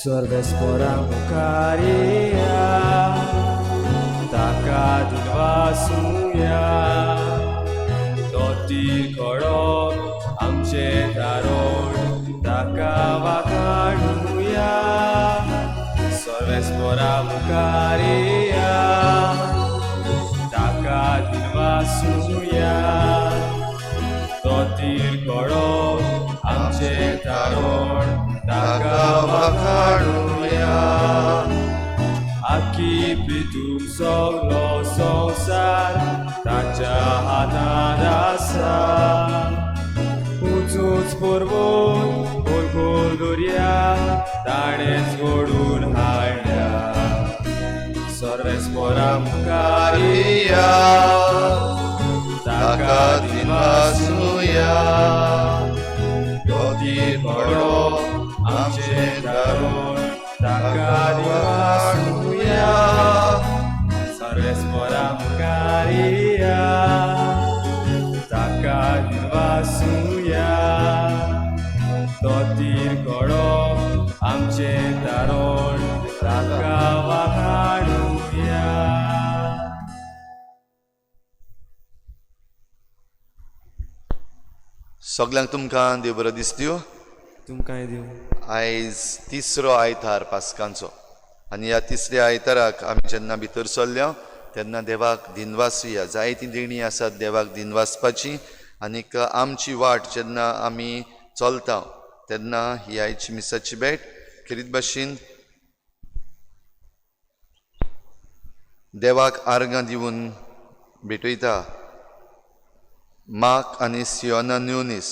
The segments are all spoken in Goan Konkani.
सर्वेस्पोरा मुखारिया ताका दिनवासुया. तो तीर खडप आमचें तारण ताका वाखाणुया. सर्वेस्पोरा मुखारिया ताका दिनवासुया. तो तीर खडप आमचें तारण ताका वाखाणुया. आखी पृथ्वी सगलो संवसार ताच्या हातांत आसा. उंच उंच पर्वत खोल खोल दर्या ताणेंच घडून हाडल्या. सर्वेस्पोरा मुखारिया ताका दिनवासुया. तो तीर खडप आमचें तारण ताका दिनवासुया. सर्वेस्पोरा मुखारिया ताका दिनवासुया. तो तीर खडप आमचें तारण ताका वाखाणुया. सगल्यांक तुमकां देव बरो दिसत्यो. तुमकांय दिवं. आयज तिसरो आयतार पास्कांचो आनी ह्या तिसऱ्या आयताराक आमी जेन्ना भितर सरल्या तेन्ना देवाक दिनवासुया. जायतीं देणीं आसात देवाक दिनवासपाची आनीक आमची वाट जेन्ना आमी चलता तेन्ना ही आयची मिसाची भेट खेरीत भाशेन देवाक आर्गां दिवन भेटयता. मार्क आनी सियोना न्युनीस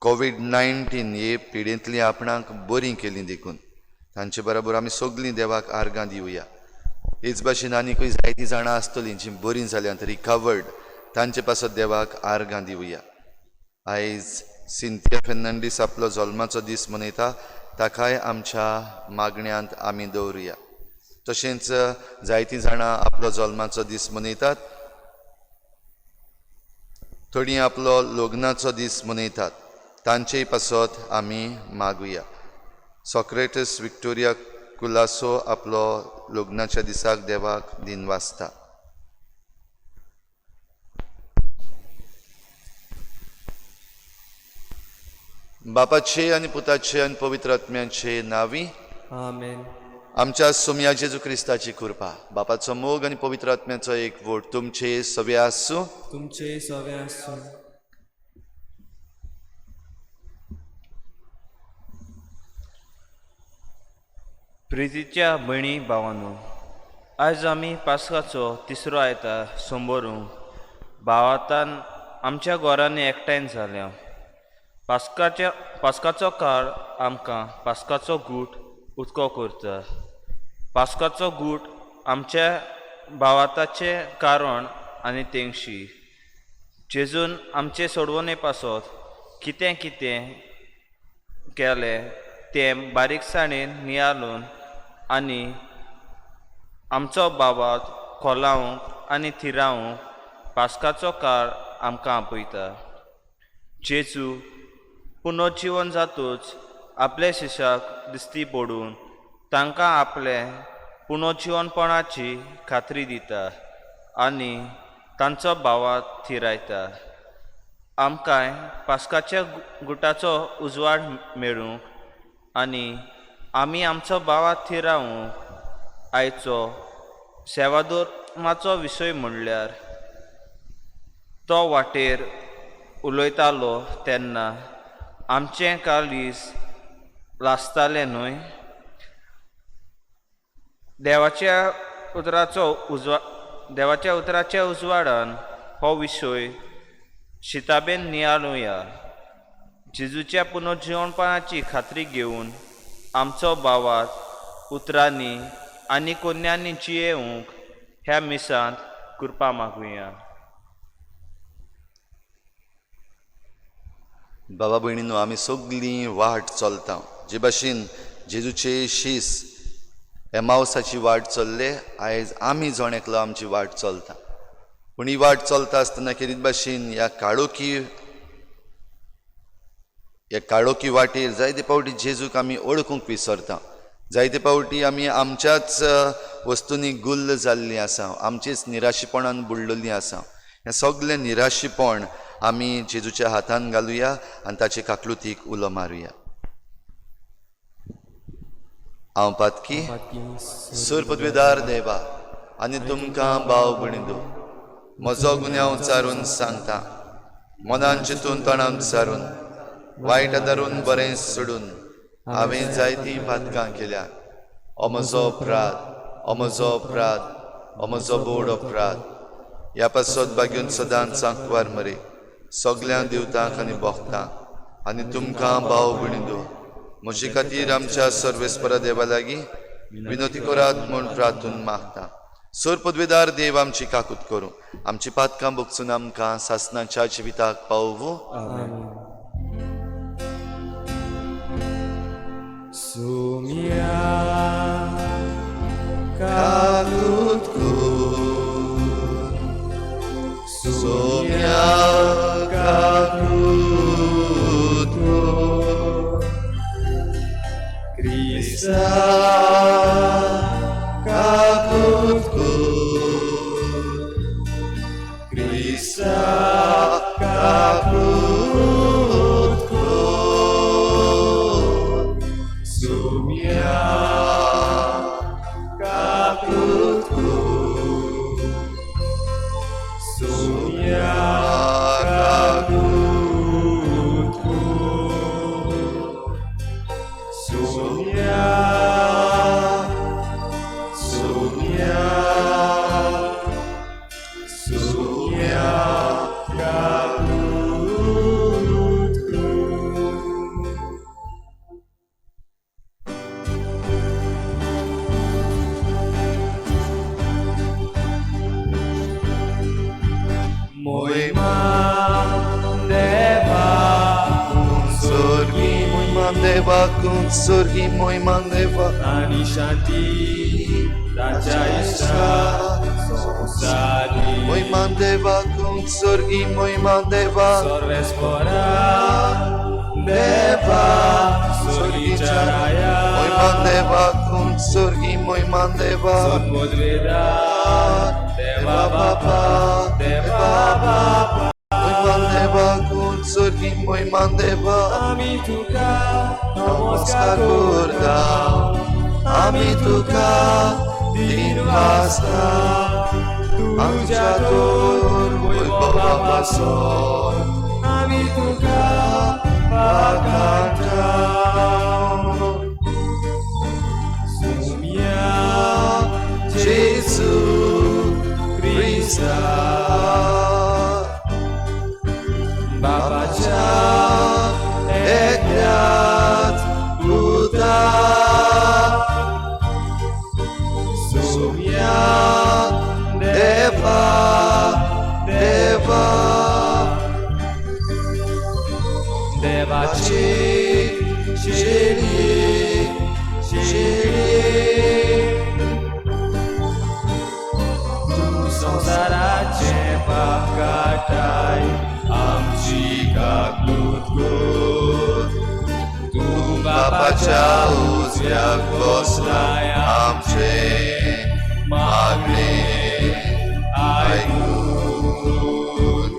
कोवीड-19 हे पिडेंतली आपणाक बरी केली देखून तांचे बरोबर आमी सगळीं देवाक आर्गां दिवया. हेच भाशेन आनीकूय जायतीं जाणां आसतलीं जीं बरीं जाल्यात, रिकवर्ड, तांचे पासत देवाक आर्गां दिवया. आयज सिंथिया फेर्नांडीस आपलो जल्माचो दीस मनयता, ताकाय आमच्या मागण्यांत आमी दवरुया. तशेंच जायतीं जाणां आपलो जल्माचो दीस मनयतात, थोडीं आपलो लग्नाचो दीस मनयतात, तांचेय पासत आमी मागुया. सॉक्रेटस विक्टोरिया कुलासो आपलो लग्नाच्या दिसाक देवाक दिनवासता. बापाचे आनी पुताचे आनी पवित्र आत्म्याचे नांवी आमेन. आमच्या सोमया जेजू क्रिस्ताची कृपा, बापाचो मोग आनी पवित्र आत्म्याचो एक वोट तुमचे सगळे आसूं. तुमचे सगळे आसूं. प्रितीच्या भयणी भावांनो, आयज आमी पास्काचो तिसरो आयतार संबोरूंक भावातान आमच्या घरांनी एकठांय जाल्या. पास्काचो काळ आमकां पास्काचो गूट उदको करता. पास्काचो गूट आमच्या भावाताचें कारण आनी तेंगशी. जेजून आमचे सोडवणे पासत कितें कितें केलें तें बारीकसाणेन नियाळून आनी आमचो बाबात खोलावंक आनी थिरावंक पास्काचो काळ आमकां आपयता. जेजू पुनर्जिवन जातूच आपल्या शिशाक दिश्टी पडून तांकां आपले पुनर्जिवनपणाची खात्री दिता आनी तांचो भावात थिरायता. आमकांय पास्काच्या गुटाचो उजवाड मेळूंक आनी आमी आमचो भावात थिरावूंक आयचो सेवादोर्माचो विशय म्हणल्यार तो वाटेर उलयतालो तेन्ना आमचें काळीज लासतालें न्हय. देवाच्या उतराच्या उजवाडान हो विशय शिताबेन नियाळुया. जेजूच्या पुनर्जिवणपणाची खात्री घेवन आमचो भावात उतरांनी आनी कोन्यांनी जियेवंक ह्या मिसांत कृपा मागुया. बाबा भयणीनो, आमी सगळीं वाट चलता. जे भाशेन जेजूचे शीस एमावसाची वाट चल्ले, आयज आमी जण एकलो आमची वाट चलता. पूण ही वाट चलता आसतना खेरीत भाशेन ह्या काळोखी ह्या काळोखी वाटेर जायते फावटी जेजूक आमी ओळखूंक विसरता. जायते फावटी आमी आमच्याच वस्तूंनी गुल्ल जाल्लीं आसा, आमचेच निराशीपणान बुडलेलीं आसा. हें सगलें निराशीपण आमी जेजूच्या हातान घालुया आनी ताचे काकलुतीक उलो मारुया. हांव पातकी सुर पदवेदार देवा आनी तुमकां भाव भयणींनो म्हजो गुन्यांव चारून सांगता. मनान चिंतून तोंडान चारून वायट धरून बरें सोडून हांवें जायतीं पातकां केल्या. हो म्हजो अपराध, हो म्हजो अपराध, हो म्हजो बोड अपराध. ह्या पासत बागेवन सदांच सांकवार मरे सगळ्या देवतांक आनी भक्तांक आनी तुमकां भाव भयणींनो म्हजे खातीर आमच्या सर्वेस्परा देवा लागीं विनोती करात म्हूण प्रार्थून मागता. सोर पदवेदार देव आमची काकूत करूं, आमची पातकां भोगसून आमकां सासनाच्या जिविताक पावोवं. आमेन. सुमिया काकूत कर, सोम्या काकूत कर, क्रिस्ता काकूत कर, क्रिस्ता काकूत कर, सुमिया काकूत कर, सुमिया काकूत सुमिया सोम्या सुमिया काकूत कर. मोहिमा देवा Sorgi मोहिमान देवा कुंत सोर्गी मोहिमान देवा आनी शांती ताच्या इश्टा संवसारी मोहिमान देवा कुंत सोर्गी मोहिमान देवा सर्वेस्परा देवा सोर्गीच्या राया मोहिमान देवा कुंत सोर्गी मोहिमान देवा सद्बुद्वेदा देवा बापा देवा बापा मोहिमान देवा कुंत सोर्गी मोहिमान देवा आमी तुका नमस्कार नमस्कार करता करता आमी तुका दिन दिन वासता वासता तुझ्या आमच्या तोर तोर वैभवा पासोन आमी तुका पाकांता सुमिया Gesù Krista बाबाच्या एकल्याच पुता सुमिया देवा देवा देवाची शेरी शेरी तूं संवसाराचें पाप काडटाय आमची काकलूत कर तूं बापाच्या उजव्याक बसलाय आमचें मागणें आयकून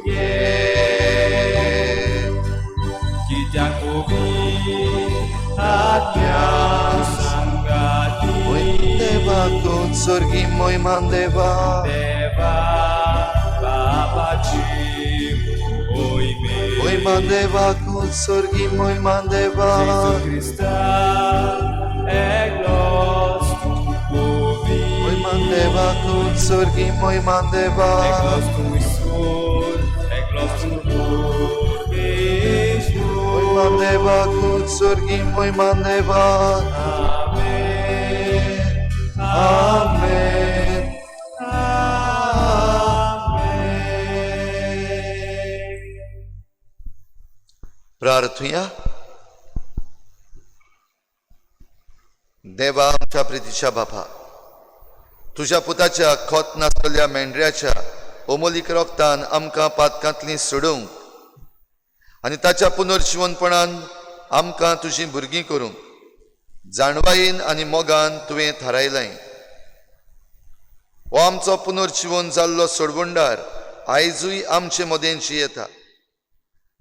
घे. कित्याक उबी आत्म्या सांगाती देवा तूं स्वर्गी मोहिमान देवा देवा बाबाची मोहिमे मोहिमान देवा तूं स्वर्गी मोहिमान देवा जेजू क्रिस्ता एकलोच तूं उबी मोहिमान देवा तूं स्वर्गी मोहिमान देवा एकलोच तूं ईश्वर एकलोच तूं परमेश्वर मोहिमान देवा तूं स्वर्गी मोहिमान देवा आमेन आमेन आमेन प्रार्थुया. देवा आमच्या प्रितीच्या बापा, तुज्या पुताच्या खोत नासलेल्या मेंढऱ्याच्या अमोलीक रोगतान आमकां पातकांतली सोडूंक आनी ताच्या पुनर्जिवनपणान आमकां तुजीं भुरगीं करूंक जाणवायेन आनी मोगान तुवें थारायलाय. हो आमचो पुनर्जिवन जाल्लो सोडवणदार आयजूय आमचे मदें जियेता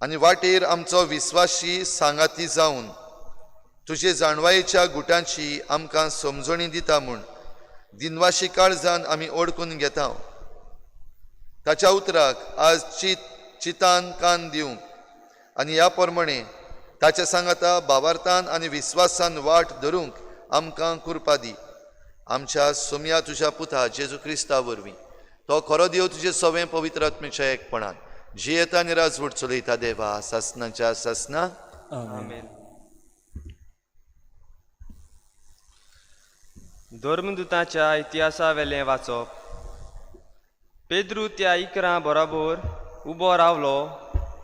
आनी वाटेर आमचो विस्वाशी सांगाती जावन तुजे जाणवायेच्या गुटांची आमकां समजणी दिता म्हूण दिनवाशी काळजान आमी ओडकून घेता. ताच्या उतराक आज चितान कान दिवंक आनी ह्या प्रमाणे ताच्या सांगाता बावार्थान आनी विस्वासान वाट धरूंक आमकां कृपा दी. आमच्या सोमया तुज्या पुता जेजू क्रिस्ता वरवीं तो खरो देव तुजे सवें पवित्र आत्मेच्या एकपणान जियेता आनी राजवट चलयता देवा सासनाच्या सासना. आमेन. धर्मदूताच्या इतिहासावेलें वाचप. पेद्रू त्या 11 बरोबर उबो रावलो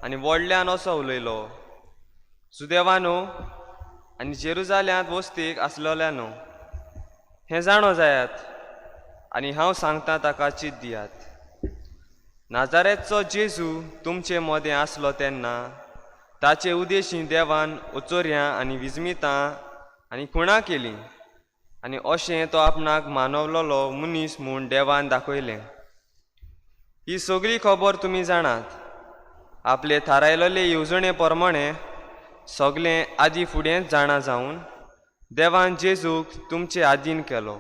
आनी व्हडल्यान असो उलयलो, सुदेवानो आनी जेरुजाल्यांत वस्तीक आसलेल्यानो, हें जाणो जायात आनी हांव सांगता ताका चीत दियात. नाजारेचो जेजू तुमचे मदें आसलो तेन्ना ताचे उदेशी देवान ओचोर्यां आनी विजमितां आनी खुणां केलीं आनी अशें तो आपणाक मानवलोलो मनीस म्हूण देवान दाखयलें. ही सगळी खबर तुमी जाणात. आपले थारायलेले येवजणे प्रमाणे सगळें आदी फुडेंच जाणा जावन देवान जेजूक तुमचे आदीन केलो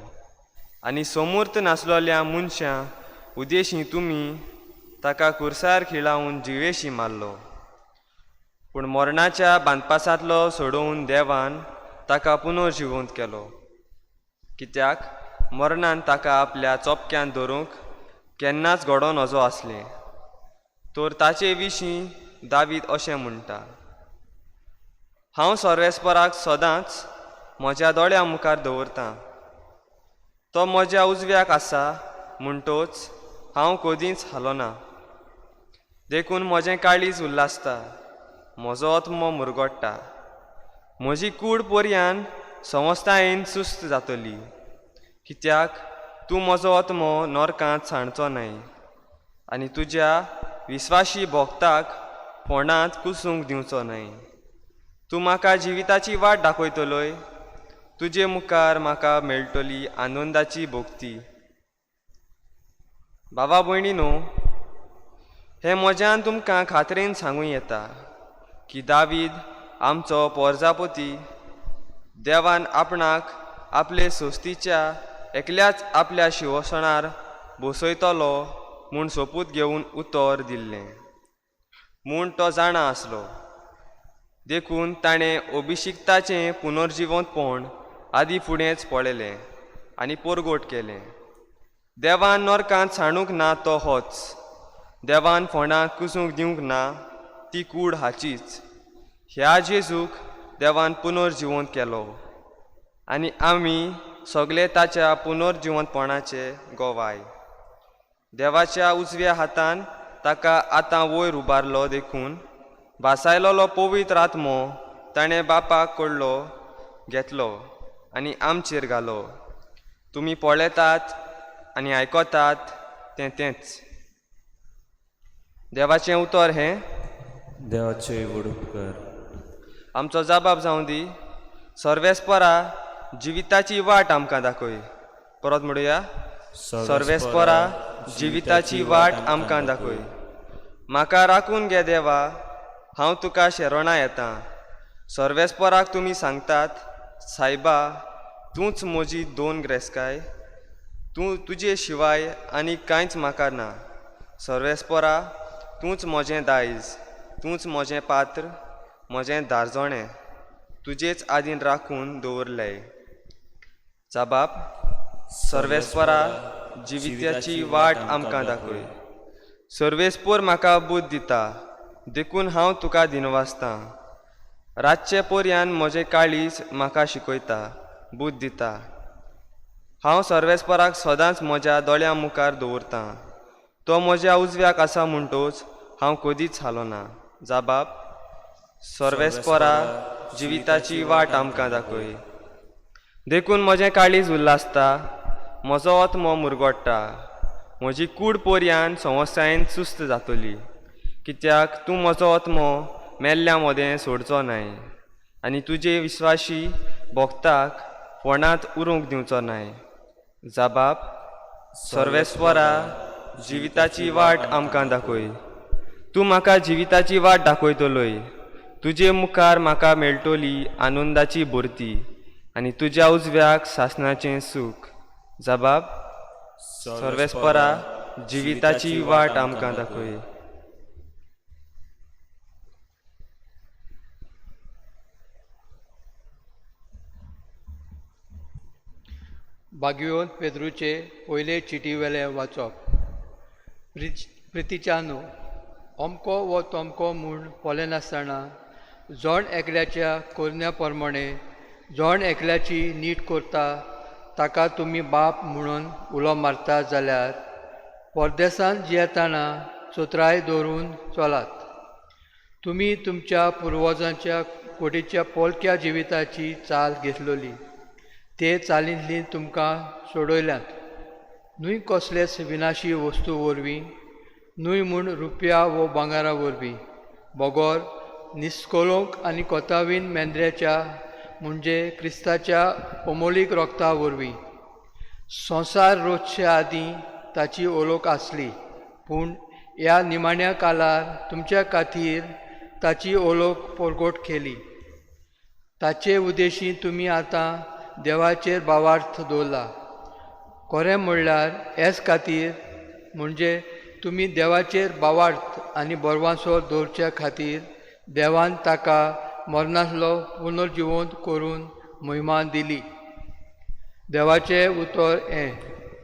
आनी समूर्त नासलेल्या मनशां उदेशी तुमी ताका कुर्सार खिळावन जिवेशी मारलो. पूण मरणाच्या बांदपासांतलो सोडोवन देवान ताका पुनर्जिवंत केलो, कित्याक मरणान ताका आपल्या चोपक्यान धरूंक केन्नाच घडो नजो आसलें. तर ताचे विशीं दावीद अशें म्हणटा, हांव सर्वेस्पराक सदांच म्हज्या दोळ्यां मुखार दवरतां, तो म्हज्या उजव्याक आसा म्हणटोच हांव कदींच हालोना. देखून म्हजें काळीज उल्हासता, म्हजो आत्मो मुरगोडटा, म्हजी कूड पर्यान संवस्थायेन सुस्त जातली, कित्याक तूं म्हजो आत्मो नरकांत सांडचो न्हय आनी तुज्या विस्वाशी भोक्ताक फोंडांत कुसूंक दिवचो न्हय. तूं म्हाका जिविताची वाट दाखयतलोय, तुजे मुखार म्हाका मेळटली आनंदाची भोक्ती. बाबा भयणी न्हू, हें म्हज्यान तुमकां खात्रेन सांगूं येता की दावीद आमचो पोरजापती देवान आपणाक आपले सोस्तीच्या एकल्याच आपल्या शिवसणार बसयतलो म्हूण सोपूत घेवन उतर दिल्लें म्हूण तो जाणा आसलो. देखून ताणें अभिशिक्ताचें पुनर्जिवंतपण आदी फुडेंच पळयलें आनी पोरगोट केलें. देवान नरकांत सांडूंक ना तो होच, देवान फोंडां कुसूंक दिवंक ना ती कूड हाचीच. ह्या जेजूक देवान पुनर्जिवंत केलो आनी आमी सगळे ताच्या पुनर्जिवंतपणाचे गोवाय. देवाच्या उजव्या हातान ताका आतां वयर उबारलो, देखून भासायलोलो पवित्र आत्मो ताणें बापाक कडलो घेतलो आनी आमचेर घालो. तुमी पळयतात आनी आयकतात तें तेंच. देवाचें उतर हें देवाचे व्हड उपकार. आमचो जबाब जावं दी. सर्वेस्परा जिविताची वाट आमकां दाखय. परत म्हणुया, सर्वेस्परा जिविताची वाट आमकां दाखय. म्हाका राखून घे देवा, हांव तुका शेरोणा येता. सर्वेस्पराक तुमी सांगतात, सायबा तूंच म्हजी दोन ग्रेस्काय, तूं तुजे शिवाय आनी कांयच म्हाका ना. सर्वेस्परा तूंच म्हजें दायज, तूंच म्हजें पात्र, म्हजें दारजोणें तुजेच आदीन राखून दवरलें. जबाब, सर्वेस्परा जिविताची वाट आमकां दाखय. सर्वेस्पोर म्हाका बुद्द दिता, देखून हांव तुका दिनवासतां. रातचे पोरयान म्हजें काळीज म्हाका शिकयता, बुद्द दिता. हांव सर्वेस्पराक सदांच म्हज्या दोळ्यां मुखार दवरतां. तो म्हज्या उजव्याक आसा म्हणटोच हांव कदीच हालोना. जबाब, सर्वेस्परा जिविताची वाट आमकां दाखय. देखून म्हजें काळीज उल्हासता, म्हजो आत्मो मुरगोडटा, म्हजी कूड पोरयान संवसायेन सुस्त जातली, कित्याक तूं म्हजो आत्मो मेल्ल्या मदें सोडचो न्हय आनी तुजे विस्वाशी भोक्ताक फोंडांत उरूंक दिवचो नाय. जाबाब सर्वेस्वरा जिविताची वाट आमकां दाखय. तूं म्हाका जिविताची वाट दाखयतलोय. तुजे मुखार म्हाका मेळटली आनंदाची भरती आनी तुज्या उजव्याक सासणाचें सूख. जाबाब सर्वेस्परा जिविताची वाट आमकां दाखय. बागियोन पेद्रूचे पयले चिटीवेलें वाचप. प्रितीच्यानो, अमको वो तमको म्हूण पळयनासतना जण एकल्याच्या करण्या प्रमाणे जण एकल्याची नीट करता ताका तुमी बाप म्हणून उलो मारता जाल्यार परदेसांत जियेतना चतुराय दवरून चलात. तुमी तुमच्या पुर्वजांच्या कोडीच्या पोलक्या जिविताची चाल घेतलेली ते चालींतली तुमकां सोडयल्यात. न्हय कसलेच विनाशी वस्तू वरवीं, न्हय म्हूण रुपया वो भांगरा वरवीं, बगर निस्कोलोंक आनी कोतावीन मेंद्र्याच्या म्हणजे क्रिस्ताच्या अमोलीक रोगता वरवीं. संवसार रोजचे आदीं ताची ओलोक आसली, पूण ह्या निमाण्या काळार तुमच्या खातीर ताची ओलोक परगट केली. ताचे उद्देशी तुमी आतां देवाचेर भावार्थ दवरला. खरें म्हणल्यार हेच खातीर म्हणजे तुमी देवाचेर भावार्थ आनी बरवासो दवरच्या खातीर देवान ताका मरणांतलो पुनर्जिवंत करून महिमा दिली. देवाचें उतर हें.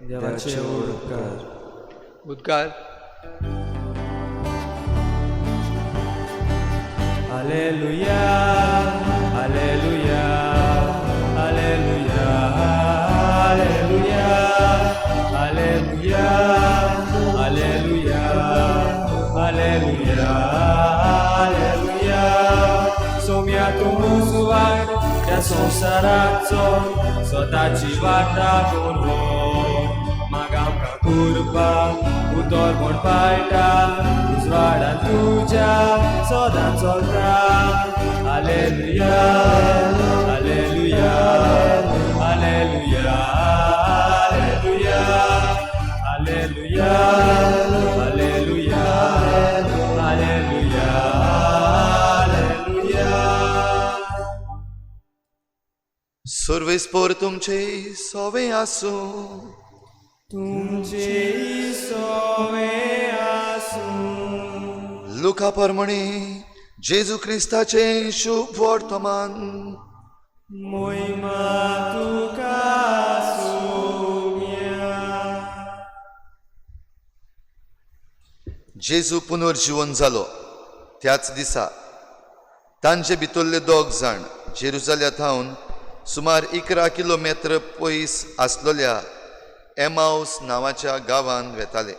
देवाचे उपकार. उद्गार. Alleluia, alleluia, alleluia, alleluia, alleluia, alleluia, alleluia, alleluia. Saumya तूं सुवात त्या संवसाराचो स्वताची वाट दाखोवन व्हर. माग आमकां कुरपा उतर म्हण पाळटा उजवाडान तुज्या सदां चलता. Alleluia, alleluia, alleluia, alleluia, alleluia, alleluia, alleluia, alleluia. सर्वेस्पोर तुमचे सोवे आसूं. तुमचे सोवे आसूं. लुका परमणे जेजू क्रिस्ताचें शुभ वर्तमान. मोहिमा तुका सोम्या. जेजू पुनर्जिवन जालो त्याच दिसा तांचे भितरले दोग जाण जेरुजाल्या थावन सुमार 11 किलोमेत्र पयस आसलेल्या एमावस नांवाच्या गांवांत वेताले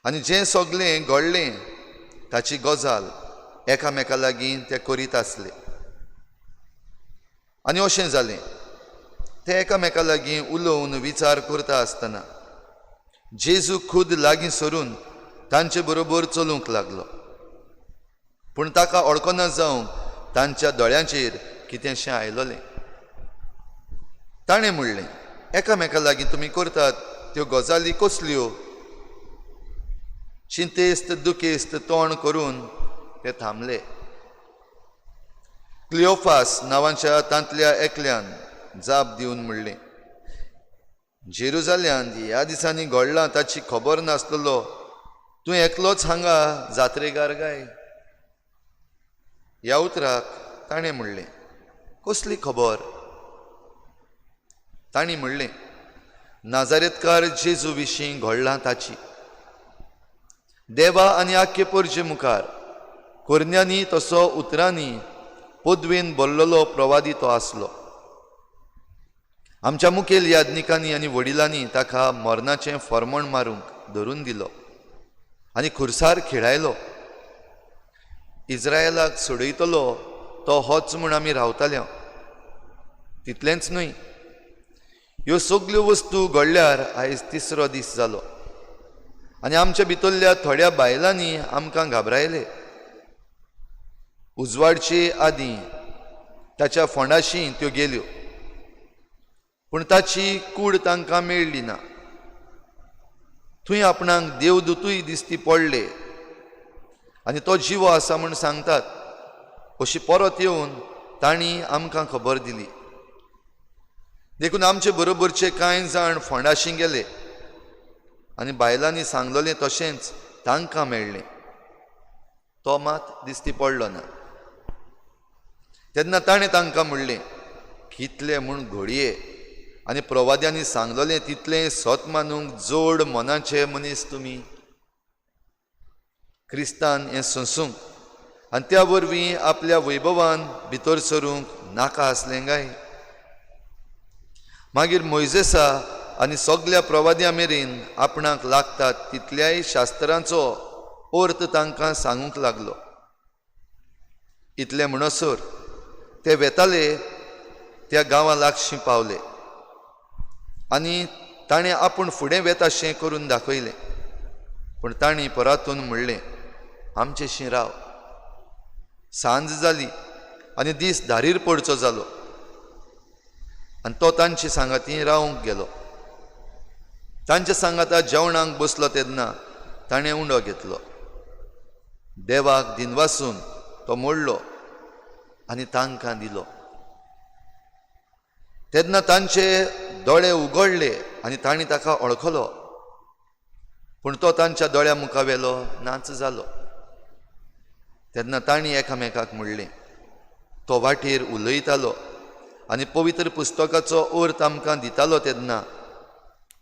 आनी जें सगळें घडलें ताची गजाल एकामेका लागीं ते करीत आसले. आनी अशें जालें, ते एकामेका लागीं उलोवन विचार करता आसतना जेजू खुद लागीं सरून तांचे बरोबर चलूंक लागलो. पूण ताका वळखना जावंक तांच्या दोळ्यांचेर कितेंशें आयलोलें. ताणें म्हणलें, एकामेका लागीं तुमी करतात त्यो गजाली कसल्यो? चिंतेस्त दुखेस्त तोंड करून ते थांबले. क्लियोफास नांवाच्या तांतल्या एकल्यान जाप दिवन म्हणलें, जेरुजाल्यांत ह्या दिसांनी घडलां ताची खबर नासलेलो तूं एकलोच हांगा जात्रेगार गाय? ह्या उतराक ताणें म्हणलें, कसली खबर? तांणी म्हणलें, नाजारेतकार जेजू विशीं घडलां ताची. देवा आनी आख्खे परजे मुखार करण्यांनी तसो उतरांनी पदवेन भरलेलो प्रवादी तो आसलो. आमच्या मुखेल याज्ञिकांनी आनी वडिलांनी ताका मरणाचें फर्मण मारूंक धरून दिलो आनी खुर्सार खेळायलो. इस्रायलाक सोडयतलो तो होच म्हूण आमी रावताले. तितलेंच न्हय, ह्यो सगल्यो वस्तू घडल्यार आयज तिसरो दीस जालो आनी आमच्या भितरल्या थोड्या बायलांनी आमकां घाबरायले. उजवाडचे आदीं ताच्या फोंडाशी त्यो गेल्यो, पूण ताची कूड तांकां मेळ्ळी ना. थंय आपणाक देवदूतूय दिसती पडले आनी तो जिवो आसा म्हूण सांगतात अशी परत येवन तांणी आमकां खबर दिली. देखून आमचे बरोबरचे कांय जाण फोंडाशी गेले आनी बायलांनी सांगलेलें तशेंच तांकां मेळ्ळें. तो मात दिसती पडलो ना. तेन्ना ताणें तांकां म्हणलें, कितले म्हूण घडये आनी प्रवाद्यांनी सांगलेलें तितलें सत मानूंक जोड मनाचे मनीस तुमी. क्रिस्तान हें सोंसूंक आनी त्या वरवीं आपल्या वैभवान भितर सरूंक नाका आसलें काय? मागीर मोयजेसा आनी सगल्या प्रवाद्यां मेरेन आपणाक लागतात तितल्याय शास्त्रांचो अर्थ तांकां सांगूंक लागलो. इतलें म्हणसर ते वेताले त्या गांवा लागशीं पावले आनी ताणें आपूण फुडें वेताशें करून दाखयलें. पूण तांणी परातून म्हणलें, आमचेशी राव. सांज जाली आनी दीस धारीर पडचो जालो आनी तो तांचे सांगाती रावंक गेलो. तांच्या सांगाता जेवणाक बसलो तेन्ना ताणें उंडो घेतलो, देवाक दिनवासून तो मोडलो आनी तांकां दिलो. तेन्ना तांचे दोळे उगडले आनी तांणी ताका वळखलो, पूण तो तांच्या दोळ्या मुखा वेलो नाच जालो. तेन्ना तांणी एकामेकाक म्हणलें, तो वाटेर उलयतालो आनी पवित्र पुस्तकाचो अर्थ आमकां दितालो तेन्ना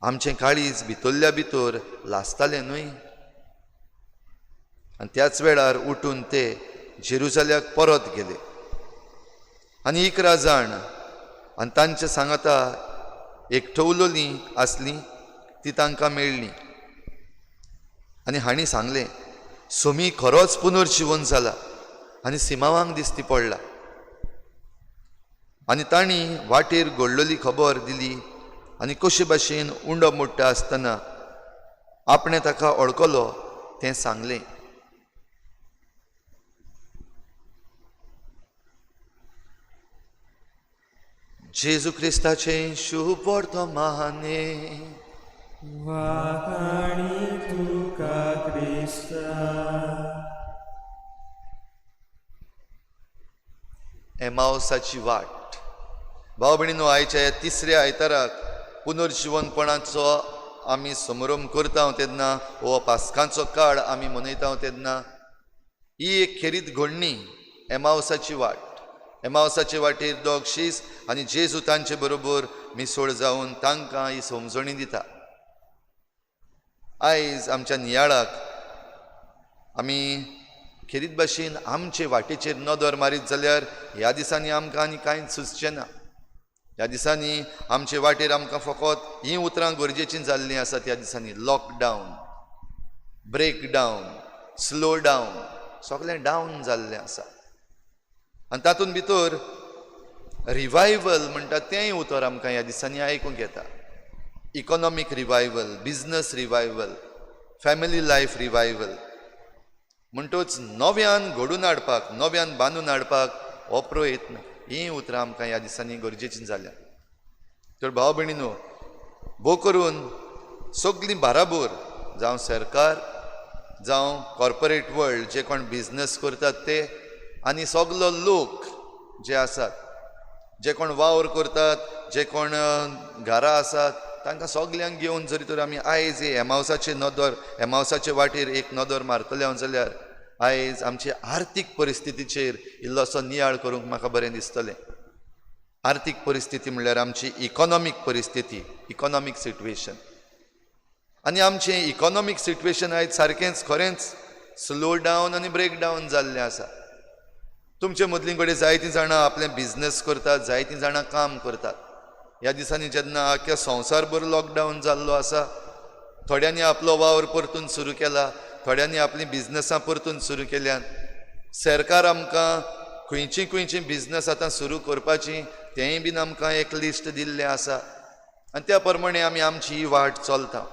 आमचें काळीज भितरल्या भितर लासतालें न्हय? आनी त्याच वेळार उठून ते जेरुजाल्याक परत गेले आनी 11 जाण आनी तांच्या सांगाता एकठवलोलीं आसलीं ती तांकां मेळ्ळीं आनी हांणी सांगलें, सोमी खरोच पुनर्जिवन जाला आनी सिमावांक दिसती पडला. आनी तांणी वाटेर घडलेली खबर दिली आनी कशे भाशेन उंडो मोडटा आसतना आपणें ताका वळखलो तें सांगलें. जेजू क्रिस्ताचें शुभ वर्तमाने. वाखाणी तुका क्रिस्ता. एमावसाची वाट. भाव भयणीनो, आयच्या ह्या तिसऱ्या आयताराक पुनर्जिवनपणाचो आमी समारंभ करता तेन्ना हो पास्कांचो काळ आमी मनयता तेन्ना ही एक खेरीत घडणी एमावसाची वाट. एमावसाचे वाटेर दोग शीस आनी जेजू तांचे बरोबर मिसोळ जावन तांकां ही समजणी दिता. आयज आमच्या नियाळाक आमी खेरीत भाशेन आमचे वाटेचेर नदर मारीत जाल्यार ह्या दिसांनी आमकां आनी कांयच सुचचें ना. ह्या दिसांनी आमचे वाटेर आमकां फकत हीं उतरां गरजेचीं जाल्लीं आसात. ह्या दिसांनी लॉकडावन, ब्रेकडावन, स्लो डावन, सगळें डावन जाल्लें आसा. आनी तातूंत भितर रिवायवल म्हणटा तेंय उतर आमकां ह्या दिसांनी आयकूंक येता. Economic revival, business revival, family life revival. म्हणटच नव्यान घडून हाडपाक, नव्यान बांदून हाडपाक हो प्रयत्न, हीं उतरां आमकां ह्या दिसांनी गरजेचीं जाल्या. तर भाव भयणीनो, भोव करून सगळीं बाराबोर, जावं सरकार, जावं कॉर्पोरेट वर्ल्ड, जे कोण बिजनस करतात ते, आनी सगलो लोक जे आसात, जे कोण वावर करतात, जे कोण घरा आसात, तांकां सगल्यांक घेवन जरी तर आमी आयज एमावसाचे नदर, एमावसाचे वाटेर एक नदर मारतले हांव जाल्यार आयज आमचे आर्थीक परिस्थितीचेर इल्लोसो नियाळ करूंक म्हाका बरें दिसतलें. आर्थीक परिस्थिती म्हणल्यार आमची इकॉनॉमीक परिस्थिती, इकॉनॉमीक सिट्युएशन. आनी आमचें इकॉनॉमीक सिट्युएशन आयज सारकेंच खरेंच स्लो डावन आनी ब्रेक डावन जाल्लें आसा. तुमचे मदलीं कडेन जायतीं जाणां आपलें बिजनस करतात, जायतीं जाणां काम करतात. ह्या दिसांनी जेन्ना आख्या संवसारभर लॉकडावन जाल्लो आसा, थोड्यांनी आपलो वावर परतून सुरू केला, थोड्यांनी आपलीं बिजनसां परतून सुरू केल्यात. सरकार आमकां खंयचीं खंयचीं बिजनस आतां सुरू करपाचीं तेंय बीन आमकां एक लिस्ट दिल्लें आसा आनी त्या प्रमाणे आमी आमची ही वाट चलता.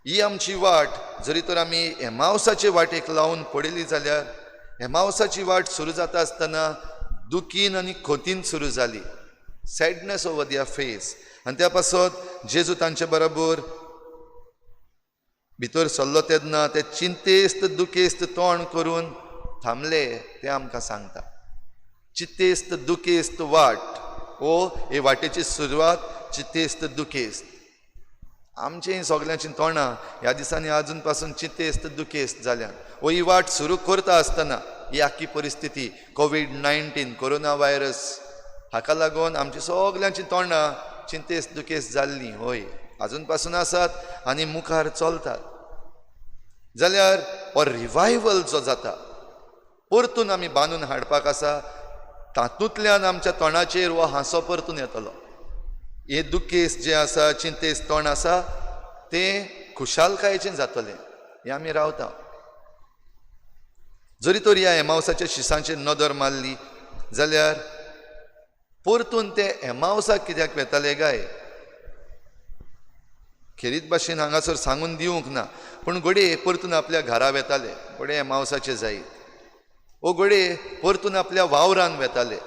ही आमची वाट जरी तर आमी एमावसाचे वाटेक लावन पळयली जाल्यार एमावसाची वाट सुरू जाता आसतना दुखीन आनी खोतीन सुरू जाली, सॅडनस ओवर their face. आनी त्या पासत जेजू तांचे बरोबर भितर सरलो तेन्ना ते चिंतेस्त दुखेस्त तोंड करून थांबले तें आमकां सांगता. चिंतेस्त दुखेस्त वाट, ओ हे वाटेची सुरवात चिंतेस्त दुखेस्त. आमचें सगल्यांचीं तोंडां ह्या दिसांनी आजून पासून चिंतेस्त दुखेस्त जाल्यान. ओ ही वाट सुरू करता आसतना ही आख्खी परिस्थिती कोवीड-19 कोरोना व्हायरस हाका लागून आमची सगल्यांचीं तोंडां चिंतेस्त दुखेस्त जाल्लीं, हय आजून पासून आसात आनी मुखार चलतात. जाल्यार हो रिवायवल जो जाता परतून आमी बांदून हाडपाक आसा, तातूंतल्यान आमच्या तोंडाचेर हो हांसो परतून येतलो. हे दुखेस्त जें आसा, चिंतेस्त तोंड आसा तें खुशालकायेचें जातलें, हें आमी रावता. जरी तर ह्या एमावसाच्या शिसांचेर नदर मारली जाल्यार परतून ते एमावसाक कित्याक वेताले काय खेरीत भाशेन हांगासर सांगून दिवंक ना, पूण घडये परतून आपल्या घरा वेताले, घडये एमावसाचे जायत, ओ घडये परतून आपल्या वावरान वेताले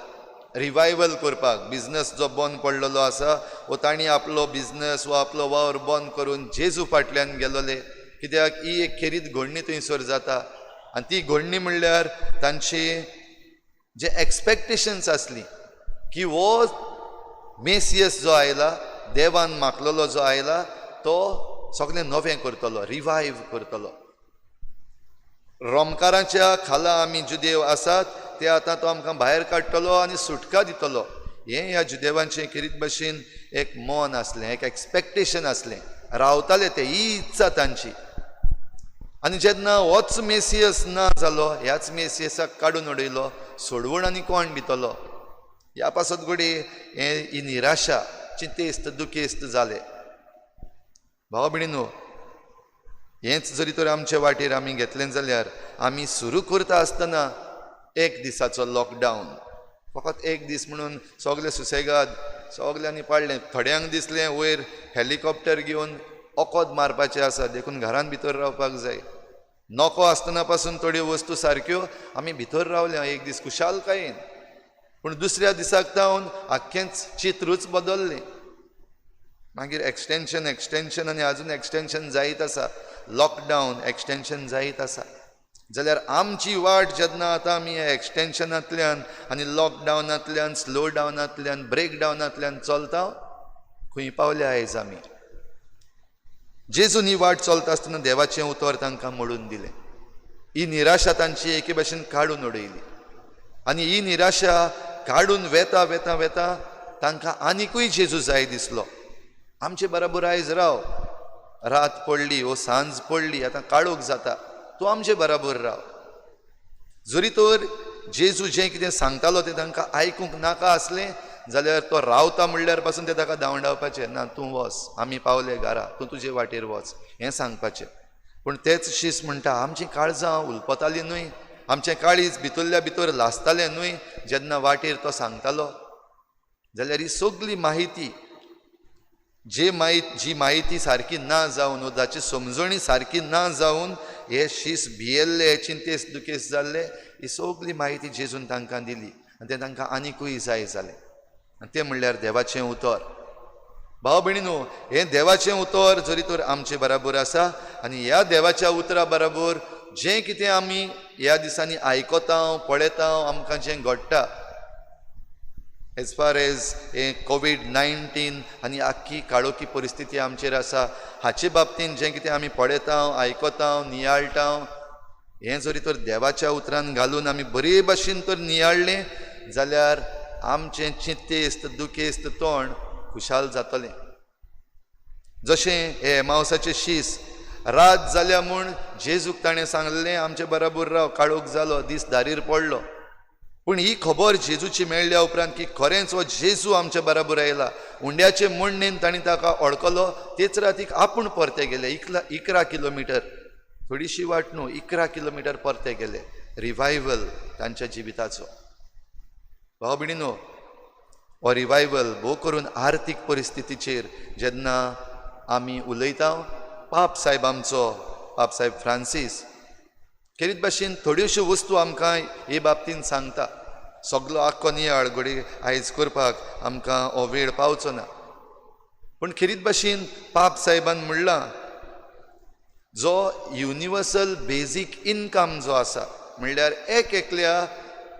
रिवायवल करपाक. बिजनस जो बंद पडलेलो आसा वो तांणी आपलो बिजनस वो आपलो वावर बंद करून जेजू फाटल्यान गेलोले, कित्याक ही एक खेरीत घडणी थंयसर जाता. आनी ती घडणी म्हणल्यार तांची जे एक्सपेक्टेशन्स आसली की हो मेसियस जो आयला, देवान मागलेलो जो आयला तो सगळें नवें करतलो, रिवायव करतलो. रोमकारांच्या खाला आमी जुदेव आसात ते आतां तो आमकां भायर काडटलो आनी सुटका दितलो. हें ह्या जुदेवांचें खेरीत भाशेन एक मन आसलें, एक एक्सपेक्टेशन आसलें, रावताले ते, ही इत्सा तांची. आनी जेन्ना होच मेसियस ना जालो, ह्याच मेसियसाक काडून उडयलो, सोडवण आनी कोण दितलो, ह्या पासत घडये हें ही निराशा, चिंतेस्त दुखेस्त जाले. भाव भयणीनो, हेंच जरी तर आमचे वाटेर आमी घेतलें जाल्यार आमी सुरू करता आसतना एक दिसाचो लॉकडावन, फकत एक दीस म्हणून सगळे सुसेगाद सगल्यांनी पाडलें. थोड्यांक दिसलें वयर हेलिकॉप्टर घेवन ओकोद मारपाचें आसा देखून घरान भितर रावपाक जाय. नको आसतना पासून थोड्यो वस्तू सारक्यो आमी भितर रावल्या एक दीस खुशालकायेन, पूण दुसऱ्या दिसाक जावन आख्खेंच चित्रूच बदल्लें. मागीर एक्सटेंशन एक्सटेंशन आनी आजून एक्सटेंशन जायत आसा, लॉकडावन एक्सटेंशन जायत आसा. जाल्यार आमची वाट जेन्ना आतां आमी ह्या एक्सटेंशनांतल्यान आनी लॉकडावनांतल्यान, स्लो डावनांतल्यान, ब्रेक डावनांतल्यान चलता, खंय पावल्या आयज आमी? जेजून ही वाट चलता आसतना देवाचें उतर तांकां मोडून दिलें, ही निराशा तांची एके भाशेन काडून उडयली. आनी ही निराशा काडून वेता वेता वेता तांकां आनिकूय जेजू जाय दिसलो. आमचे बराबर आयज राव, रात पडली वो सांज पडली, आतां काळोख जाता, तूं आमचे बराबर राव. जरी तर जेजू जें कितें सांगतालो तें तांकां आयकूंक नाका आसलें जाल्यार तो रावता म्हणल्यार पासून ते ताका धांवडावपाचें ना, तूं वच, आमी पावले घरा, तूं तुजे वाटेर वच, हें सांगपाचें. पूण तेच शीस म्हणटा आमचीं काळजां उलपतालीं न्हय, आमचें काळीज भितरल्या भितर लासतालें न्हय जेन्ना वाटेर तो सांगतालो. जाल्यार ही सगली माहिती, जे जी माहिती सारकी ना जावन, जाची समजणी सारकी ना जावन हे शीस भियेल्ले, चिंतेस दुखेस जाल्ले, ही सगली माहिती जेजून तांकां दिली आनी तें तांकां आनिकूय जाय जालें. आनी तें म्हणल्यार देवाचें उतर. भाव भयणीनो, हें देवाचें उतर जरी तर आमचे बराबर आसा आनी ह्या देवाच्या उतरा बराबर जें कितें आमी ह्या दिसांनी आयकता, पळयता, आमकां जें घडटा एज फार एज हे कोवीड-19 आनी आख्खी काळोखी परिस्थिती आमचेर आसा हाचे बाबतीन जें कितें आमी पळयता, आयकता, नियाळटा, हें जरी तर देवाच्या उतरान घालून आमी बरे भाशेन तर नियाळ्ळें जाल्यार आमचें चिंतेस्त दुखेस्त तोंड खुशाल जातलें. जशें हे एमावसाचें शीस रात जाल्या म्हूण जेजूक ताणें सांगलें आमचे बराबर राव, काळोख जालो, दीस दारीर पडलो. पूण ही खबर जेजूची मेळ्ळ्या उपरांत की खरेंच हो जेजू आमचे बराबर आयला, उंड्याचे मोडणेन तांणी ताका वळखलो. तेच रातीक आपूण परते गेले 11 किलोमिटर, थोडीशी वाट न्हू, 11 किलोमिटर परते गेले. रिवायवल तांच्या जिविताचो. भाव भयणीनो, हो रिवायवल भोव करून आर्थीक परिस्थितीचेर जेन्ना आमी उलयता, पाप साहेब आमचो, पाप साहेब फ्रांसीस खेरीत भाशेन थोड्योश्यो वस्तू आमकां हे बाबतीन सांगता. सगलो आख्खो नियाळ घडये आयज करपाक आमकां हो वेळ पावचो ना, पूण खेरीत भाशेन पाप साहेबान म्हणलां जो युनिवर्सल बेजीक इनकम जो आसा, म्हणल्यार एक एकल्या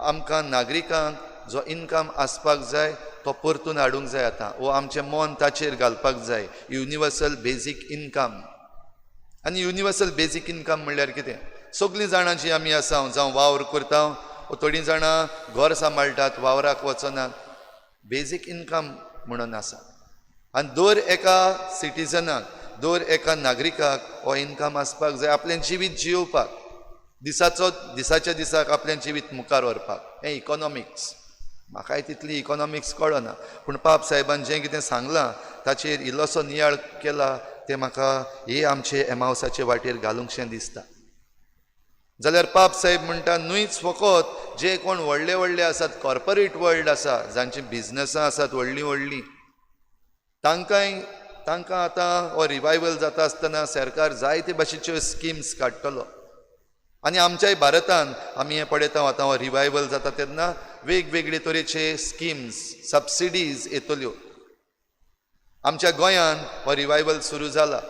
आमकां नागरिकांक जो इनकम आसपाक जाय तो परतून हाडूंक जाय आतां, वो आमचें मन ताचेर घालपाक जाय, युनिवर्सल बेजीक इनकम. आनी युनिवर्सल बेजीक इनकम म्हणल्यार कितें? सगळीं जाणां जीं आमी आसा, जावं वावर करता वो थोडीं जाणां घर सांबाळटात, वावराक वचनात, बेजीक इनकम म्हणून आसा. आनी दर एका सिटीजनाक, दर एका नागरिकाक हो इनकम आसपाक जाय आपलें जिवीत जियोवपाक, दिसाचो दिसाच्या दिसाक आपलें जिवीत मुखार व्हरपाक. हें इकॉनॉमिक्स, म्हाकाय तितली इकॉनॉमिक्स कळना, पूण पाप साहेबान जें कितें सांगलां ताचेर इल्लोसो नियाळ केला तें म्हाका हे आमचे एमावसाचे वाटेर घालूंकशें दिसता. जाल्यार पाप साहेब म्हणटा न्हूच फकत जे कोण व्हडले व्हडले आसात, कॉर्पोरेट वर्ल्ड आसा, जांची बिजनसां आसात व्हडलीं व्हडलीं, तांकांय तांकां आतां हो रिवायवल जाता आसतना सरकार जायते भाशेच्यो स्किम्स काडटलो. आनी आमच्याय भारतान आमी हें पळयता आतां हो रिवायवल जाता तेन्ना वेगवेगळे तरेचे स्किम्स, सबसिडीज येतल्यो. आमच्या गोंयान हो रिवायवल सुरू जाला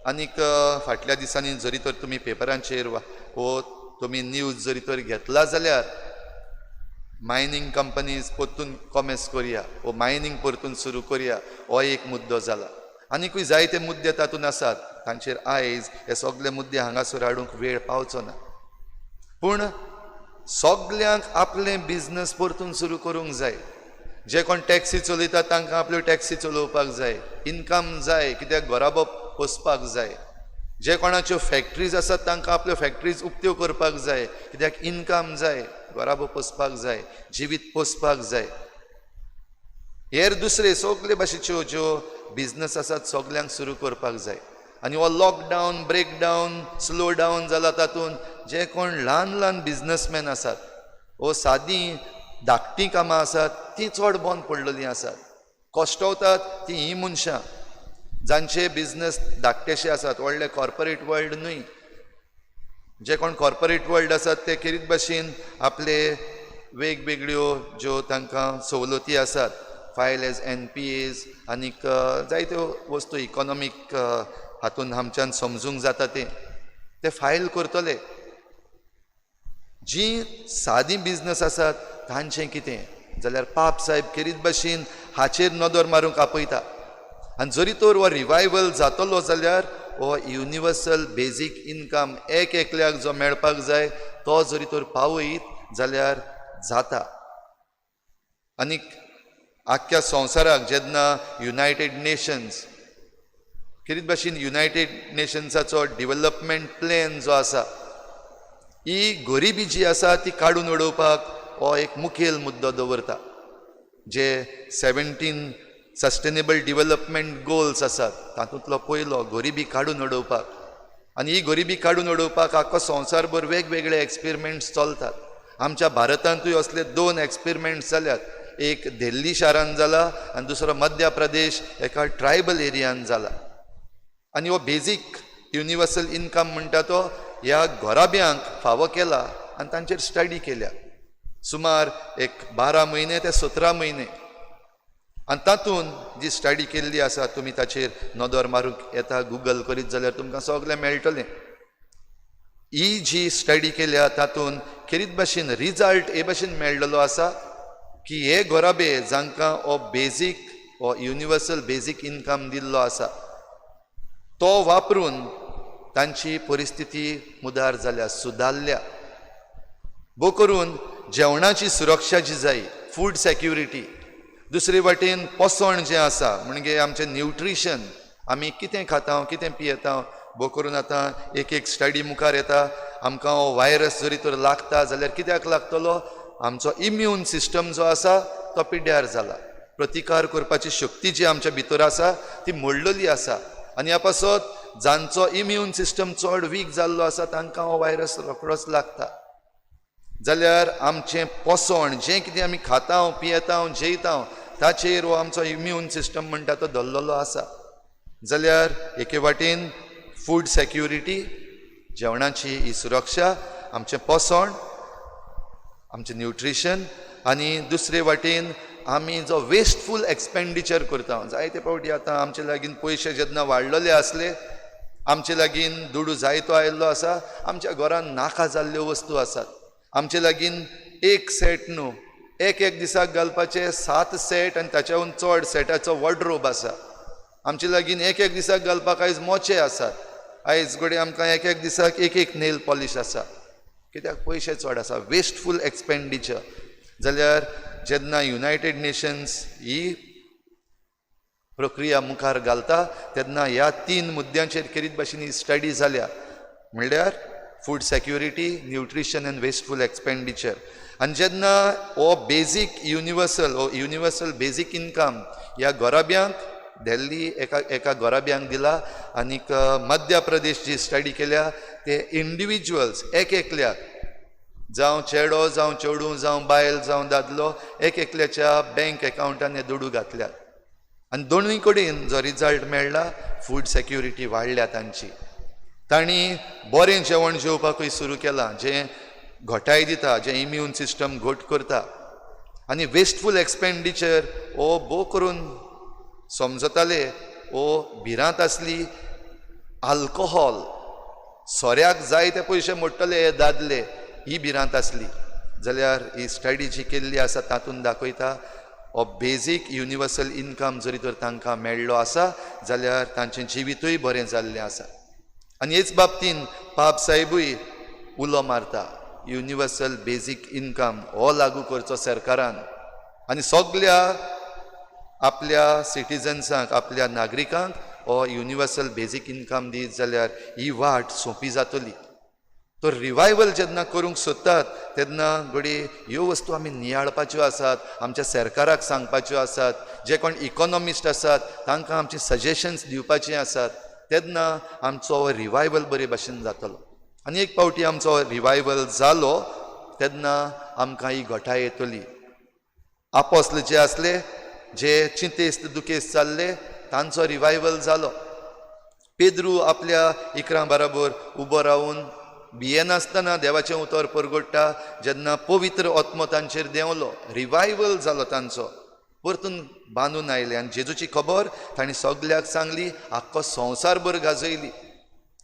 आनीक फाटल्या दिसांनी जरी तर तुमी पेपरांचेर वो तुमी न्यूज जरी तर घेतला जाल्यार मायनींग कंपनीज परतून कॉमेस करया वो मायनींग परतून सुरू करया हो एक मुद्दो जाला. आनीकूय जायते मुद्दे तातूंत आसात, तांचेर आयज हे सगळे मुद्दे हांगासर हाडूंक वेळ पावचो ना, पूण सगल्यांक आपलें बिजनस परतून सुरू करूंक जाय. जे कोण टॅक्सी चलयतात तांकां आपल्यो टॅक्सी चलोवपाक जाय, इनकम जाय, कित्याक घराबो पोसपाक जाय. जे कोणाच्यो फॅक्ट्रीज आसात तांकां आपल्यो फॅक्ट्रीज उक्त्यो करपाक जाय, कित्याक इनकम जाय, घराबो पोसपाक जाय, जिवीत पोसपाक जाय. हेर दुसरे सगळे भाशेच्यो ज्यो बिजनस आसात सगल्यांक सुरू करपाक जाय. आनी हो लॉकडावन, ब्रेकडावन, स्लो डावन जाला तातूंत जे कोण ल्हान ल्हान बिजनसमॅन आसात वो सादीं धाकटीं कामां आसात तीं चड बंद पडलेलीं आसात. कश्टवतात तीं हीं मनशां जांचे बिजनस धाकटेशे आसात, व्हडले कॉर्पोरेट वर्ल्ड न्हय. जे कोण कॉर्पोरेट वर्ल्ड आसात ते खेरीत भाशेन आपले वेगवेगळ्यो ज्यो तांकां सवलती आसात, फायल एज NPAs आनीक जायत्यो वस्तू इकॉनॉमीक हातून आमच्यान समजूंक जाता तें ते फायल करतले. जीं सादीं बिजनस आसात तांचें कितें जाल्यार पाप साहेब खेरीत भाशेन हाचेर नदर मारूंक आपयता. आनी जरी तर हो रिवायवल जातलो जाल्यार हो युनिवर्सल बेजीक इनकम एक एकल्याक जो मेळपाक जाय तो जरी तर पावयत जाल्यार जाता. आनीक आख्ख्या संवसाराक जेन्ना युनायटेड नेशन्स खेरीत भाशेन युनायटेड नेशन्साचो डिवलपमेंट प्लॅन जो आसा, ही गरिबी जी आसा ती काडून उडोवपाक हो एक मुखेल मुद्दो दवरता. जे 17 सस्टेनेबल डिवलपमेंट गोल्स आसात तातूंतलो पयलो गरिबी काडून उडोवपाक. आनी ही गरिबी काडून उडोवपाक आख्खो संवसारभर वेगवेगळे एक्सपेरिमेंट्स चलतात. आमच्या भारतांतूय असले 2 एक्सपेरिमेंट्स जाल्यात, एक दिल्ली शारान जाला आनी दुसरो मध्य प्रदेश एका ट्रायबल एरियान जाला. आनी हो बेजीक युनिवर्सल इनकम म्हणटा तो ह्या घराब्यांक फावो केला आनी तांचेर स्टडी केल्या सुमार एक 12 म्हयने ते 17 म्हयने. आनी तातूंत जी स्टडी केल्ली आसा तुमी ताचेर नदर मारूंक येता, गुगल करीत जाल्यार तुमकां सगळें मेळटलें. ही जी स्टडी केल्या तातूंत खेरीत भाशेन रिजल्ट हे भाशेन मेळ्ळलो आसा की हे घराबे जांकां हो बेजीक हो युनिवर्सल बेजीक इनकम दिल्लो आसा तो वापरून तांची परिस्थिती मुदार जाल्या, सुदारल्या. भो करून जेवणाची सुरक्षा जी जाय, फूड सेक्युरिटी, दुसरे वाटेन पोसण जें आसा म्हणजे आमचें न्युट्रिशन, आमी कितें खाता कितें पियेता. भो करून आतां एक एक स्टडी मुखार येता, आमकां हो वायरस जरी तर लागता जाल्यार कित्याक लागतलो, आमचो इम्यून सिस्टम जो आसा तो पिड्ड्यार जाला, प्रतिकार करपाची शक्ती जी आमच्या भितर आसा ती मोडलेली आसा. आनी ह्या पासत जांचो इम्यून सिस्टम चड वीक जाल्लो आसा तांकां हो वायरस रोखडोच लागता. जाल्यार आमचें पोसण जें कितें आमी खाता पियेता जेयता ताचेर हो आमचो इम्यून सिस्टम म्हणटा तो धरलेलो आसा. जाल्यार एके वाटेन फूड सेक्युरिटी, जेवणाची ही सुरक्षा, आमचें पोसण, आमचें न्युट्रिशन, आनी दुसरे वाटेन आमी जो वेस्टफूल एक्सपेंडिचर करता. जायते फावटी आतां आमचे लागीं पयशे जेन्ना वाडलेले आसले, आमचे लागीं दुडू जायतो आयिल्लो आसा, आमच्या घरान नाका जाल्ल्यो वस्तू आसात. आमचे लागीं एक सेट न्हू, एक एक दिसाक घालपाचे 7 सेट आनी ताच्याहून चड सेटाचो वॉर्डरोब आसा. आमचे लागीं एक एक दिसाक घालपाक आयज मोचे आसात. आयज घडये आमकां एक एक दिसाक एक एक नेल पॉलीश आसा. कित्याक पयशे चड आसा, वेस्टफूल एक्सपेंडिचर. जाल्यार जेन्ना युनायटेड नेशन्स ही प्रक्रिया मुखार घालता तेन्ना ह्या 3 मुद्द्यांचेर खेरीत भाशेन ही स्टडी जाल्या, म्हणल्यार food security, nutrition and wasteful expenditure. आनी जेन्ना हो बेजीक युनिवर्सल, हो युनिवर्सल बेजीक इनकम ह्या गोराब्यांक दिल्ली एका एका गोराब्यांक दिला, आनीक मध्य प्रदेश जी स्टडी केल्या ते इंडिविज्युअल्स एक एकल्याक, जावं चेडो जावं चेडूं जावं बायल जावं दादलो, एक एकल्याच्या बँक एकावंटान हे दुडू घातल्यात. आनी दोनूय कडेन जो रिजल्ट मेळ्ळा, फूड सेक्युरिटी वाडल्या तांची. तांणी बरें जेवण जेवपाकूय सुरू केलां, जें घोटाय दिता, जें इम्यून सिस्टम घट करता. आनी वेस्टफूल एक्सपेंडिचर हो भोव करून समजताले, हो भिरांत आसली आल्कोहॉल, सोऱ्याक जाय ते पयशे मोडटले हे दादले, ही भिरांत आसली. जाल्यार ही स्टडी जी केल्ली आसा तातूंत दाखयता हो बेजीक युनिवर्सल इनकम जरी तर तांकां मेळ्ळो आसा जाल्यार तांचें जिवितूय बरें जाल्लें आसा. आनी हेच बाबतीन पाप साहेबूय उलो मारता, युनिवर्सल बेजीक इनकम हो लागू करचो सरकारान आनी सगल्या आपल्या सिटीजन्सांक, आपल्या नागरिकांक हो युनिवर्सल बेजीक इनकम दीत जाल्यार ही वाट सोंपी जातली. तो रिवायवल जेन्ना करूंक सोदतात तेन्ना घडये ह्यो वस्तू आमी नियाळपाच्यो आसात, आमच्या सरकाराक सांगपाच्यो आसात, जे कोण इकॉनॉमिस्ट आसात तांकां आमची सजेशन्स दिवपाचीं आसात. तेन्ना आमचो रिवायवल बरे भाशेन जातलो. आनी एक फावटी आमचो रिवायवल जालो तेन्ना आमकां ही घटाय येतली. आपोस्ल जे आसले, जे चिंतेस्त दुखेस्त जाल्ले, तांचो रिवायवल जालो. पेद्रू आपल्या इकरां बराबर उबो रावन भियेनासतना देवाचें उतर परगट्टा, जेन्ना पवित्र आत्मो तांचेर देंवलो, रिवायवल जालो तांचो, परतून बांदून आयले आनी जेजूची खबर तांणी सगल्याक सांगली, आख्खो संवसारभर गाजयली.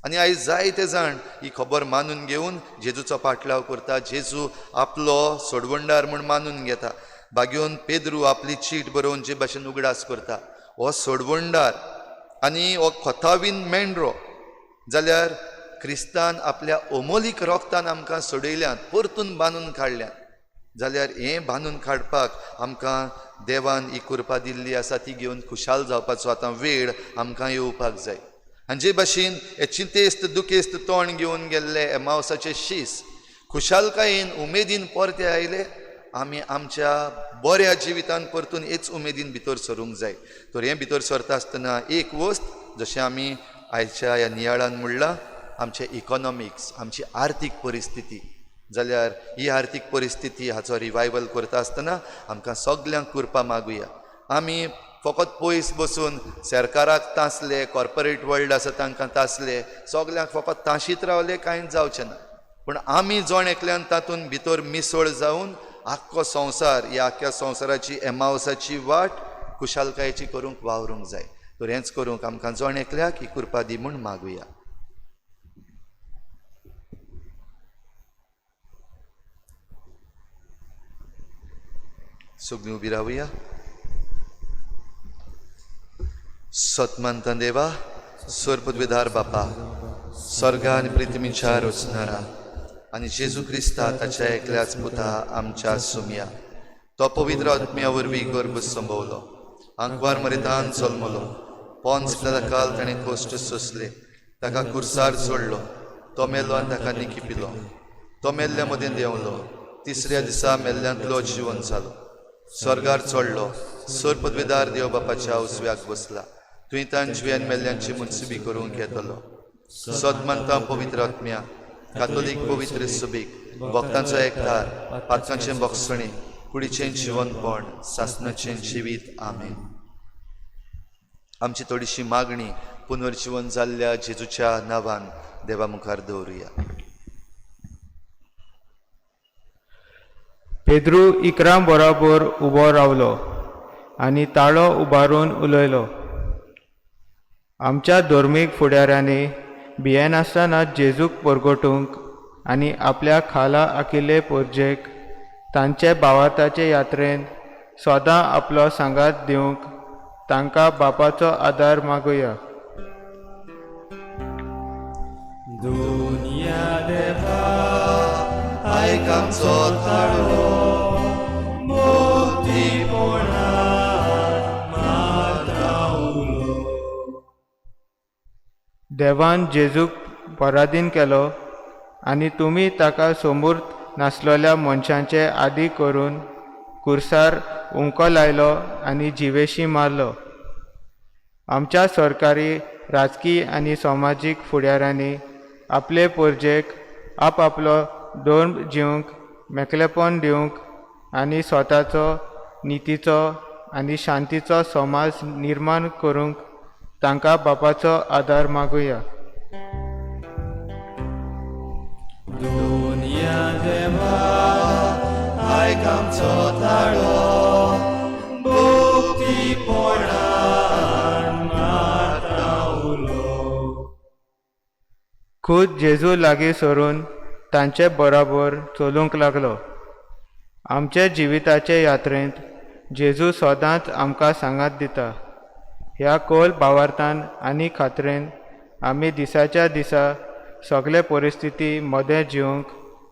आनी आयज जायते जाण ही खबर मानून घेवन जेजूचो पाटलाव करता, जेजू आपलो सोडवणदार म्हूण मानून घेता. बागेवन पेद्रू आपली चीट बरोवन जे भाशेन उगडास करता, हो सोडवणदार आनी हो खोतावीन मेंढरो, जाल्यार क्रिस्तान आपल्या अमोलीक रोगतान आमकां सोडयल्यात, परतून बांदून काडल्यात. जाल्यार हें बांदून काडपाक आमकां देवान ही कृपा दिल्ली आसा, ती घेवन खुशाल जावपाचो आतां वेळ आमकां येवपाक जाय. आनी जे भाशेन हे चिंतेस्त दुखेस्त तोंड घेवन गेल्ले एमावसाचे शीस खुशालकायेन उमेदीन परते आयले, आमी आमच्या बऱ्या जिवितान परतून हेच उमेदीन भितर सरूंक जाय. तर हें भितर सरता आसतना एक वस्त, जशें आमी आयच्या ह्या नियाळान म्हणलां, आमचें इकॉनॉमिक्स, आमची आर्थीक परिस्थिती, जाल्यार ही आर्थीक परिस्थिती हाचो रिवायवल करता आसतना आमकां सगल्यांक कृपा मागुया. आमी फकत पयस बसून सरकाराक तासले, कॉर्पोरेट वर्ल्ड आसा तांकां तासले, सगल्यांक फकत ताशीत रावले कांयच जावचें ना. पूण आमी जण एकल्यान तातूंत भितर मिसळ जावन आख्खो संवसार, ह्या आख्ख्या संवसाराची एमावसाची वाट खुशालकायेची करूंक वावरूंक जाय. तर हेंच करूंक आमकां जण एकल्याक ही कृपा दी म्हूण मागुया. सगळीं उबी रावया. सतमानता देवा, सोरपदवेदार बापा, स्वर्गा आनी पृथ्वीच्या रचणारा आनी जेजू क्रिस्ता ताच्या एकल्याच पुता आमच्या सुमया, तो पवित्र आत्म्या वरवीं गर्भ संभवलो, आंकवार मरितान जल्मलो, पोन्स काल ताणें कश्ट सोंसले, ताका कुर्सार सोडलो, तो मेलो आनी ताका निकिपिलो, तो मेल्ल्या मदीं देंवलो, तिसऱ्या दिसा मेल्ल्यांतलो जिवन जालो, स्वर्गार चडलो, सोरपदवेदार देव बापाच्या उजव्याक बसला, तुवें तांची मेल्ल्यांची मुनसिबी करूंक येतलो. सदमानता पवित्र आत्म्या, कातोलीक पवित्र सुबीक, भक्तांचो एकठार, पातकांचें बक्षणी, कुडीचें जिवनपण, सासनाचें जिवीत. आमेन. आमची थोडीशी मागणी पुनर्जिवन जाल्ल्या जेजूच्या नांवान देवा मुखार दवरुया. पेद्रू इकरां बरोबर उबो रावलो आनी ताळो उबारून उलयलो, आमच्या धर्मीक फुडाऱ्यांनी भियेनासतना जेजूक परगटूंक आनी आपल्या खाला आखिल्ले पोरजेक तांचे भावार्थाचे यात्रेंत सदां आपलो सांगात दिवंक तांकां बापाचो आदार मागुया. दुनिया देवा आयक आमचो ताळो, मोतीपणान मारता उलो. देवान जेजूक पराधीन केलो आनी तुमी ताका सोमूर्त नासलेल्या मनशांचे आदी करून कुर्सार उंको लायलो आनी जिवेशी मारलो. आमच्या सरकारी, राजकी आनी समाजीक फुडाऱ्यांनी आपले पोरजेक आपआपलो धर्म जिवंक मेकळेपण दिवंक आनी स्वताचो, नितीचो आनी शांतीचो समाज निर्माण करूंक तांकां बापाचो आदार मागुया. दुनिया देवा आयक आमचो ताळो, भक्तीपणान मारता उलो. खूद जेजू लागीं सरून तांचे बराबर चलूंक लागलो. आमचे जिविताचे यात्रेंत जेजू सदांच आमकां सांगात दिता. ह्या खोल भावार्थान आनी खात्रेन आमी दिसाच्या दिसा सगळे परिस्थिती मदें जिवंक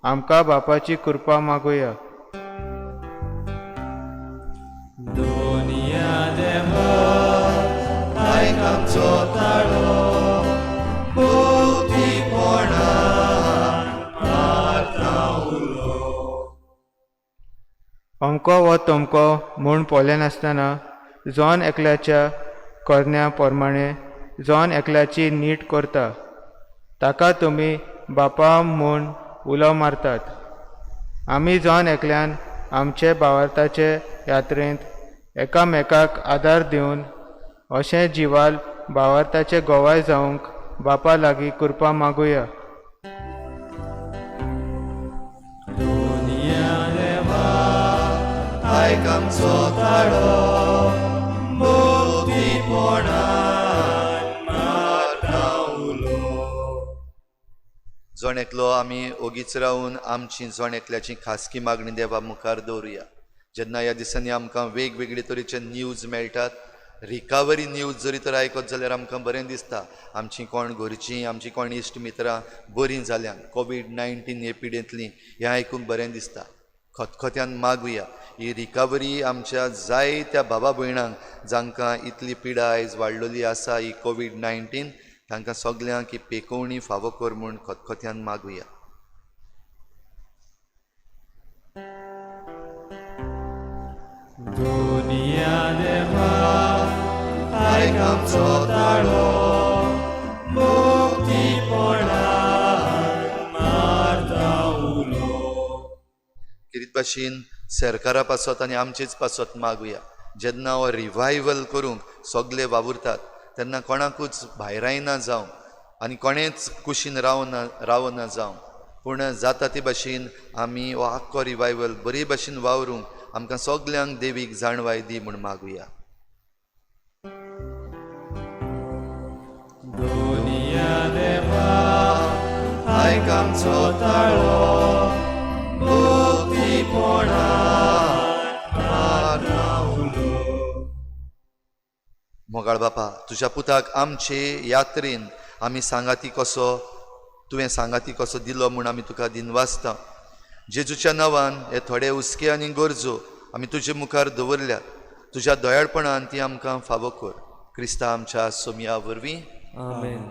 आमकां बापाची कृपा मागुया. दुनिया देवा आयक आमचो ताळो, भक्तीपणान मारता उलो. अमको वो तमको म्हूण पळयनासतना जॉन एकल्याच्या करण्या प्रमाणे जॉन एकल्याची नीट करता ताका तुमी बापा म्हूण उलो मारतात. आमी जॉन एकल्यान आमचे भावार्थाचे यात्रेंत एकामेकाक आदार दिवन अशें जिवाल भावार्थाचे गोवाय जावंक बापा लागीं कृपा मागुया. दुनिया देवा आयक आमचो ताळो, भक्तीपणान मारता उलो. जण एकलो आमी ओगीच रावन आमची जण एकल्याची खासगी मागणी देवा मुखार दवरुया. जेन्ना ह्या दिसांनी आमकां वेगवेगळे तरेचे न्यूज मेळटात, रिकवरी न्यूज जरी तर आयकत जाल्यार आमकां बरें दिसता. आमची कोण घरचीं, आमची कोण इश्ट मित्रां बरीं जाल्यान कोवीड-19 हे पिडेंतलीं, हें आयकूंक बरें दिसता. खतखत्यान मागुया ही रिकवरी आमच्या जायत्या बाबा भयणांक जांकां इतली पिडा आयज वाडलेली आसा ही कोवीड-19, तांकां सगल्यांक ही पेकोवणी फावो कर म्हूण खतखत्यान मागुया. दुनिया देवा आयक आमचो ताळो, भक्तीपणान मारता उलो. किरीत भाशेन सरकारा पासत आनी आमचेच पासत मागुया. जेन्ना हो रिवायवल करूंक सगले वावुरतात तेन्ना कोणाकूच भायरायना जावं आनी कोणेच कुशीन रावना जावं, पूण जाता ते भाशेन आमी हो आख्खो रिवायवल बरे भाशेन वावरूंक आमकां सगल्यांक देवीक जाणवाय दी म्हूण मागुया. दुनिया देवा आयक आमचो ताळो, भक्तीपणान मारता उलो. मोगाळ बापा, तुज्या पुताक आमचे यात्रेन आमी सांगाती कसो तुवें सांगाती कसो दिलो म्हूण आमी तुका दिनवासता. जेजूच्या नांवान हे थोडे हुस्के आनी गरजो आमी तुजे मुखार दवरल्यात. तुज्या दयाळपणान ती आमकां फावो कर. क्रिस्ता आमच्या सोमया वरवीं. आमेन.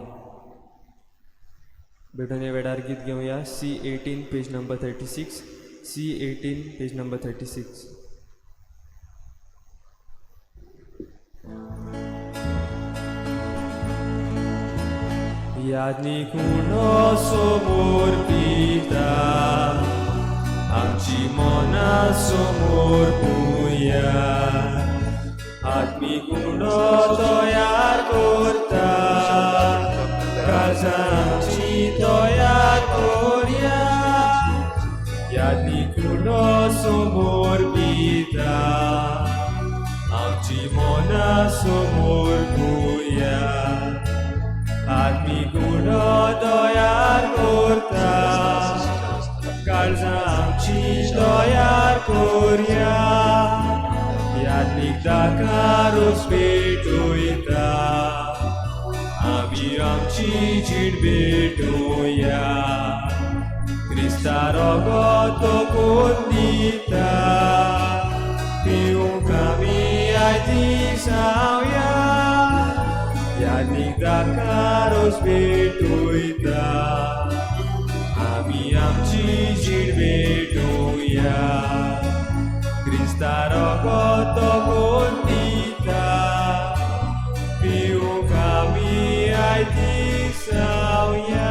भेटून ह्या वेळार गीत घेवया. C18 page number 36, C18 page number 36. याज्ञिकुणो समोर पिता आमची मनां समोर पुया, आत्मीक उंडो तयार करता, काळजांची तयार करया. यादनीक उंडो समोर पिता, आमची मनां समोर पुया. आत्मीक उंडो तयार करता, काळजांची तयार करया. यादनीक दाकारूच भेटोयता, आमी आमची जीण भेटोया. क्रिस्ता रगत कोण दिता, पिवंक आमी आयती जावया. यादनीक दाकारूच भेटोयता, आमी आमची जीण भेटोया. क्रिस्ता रगत कोण दिता, पिवंक आमी आयती जावया.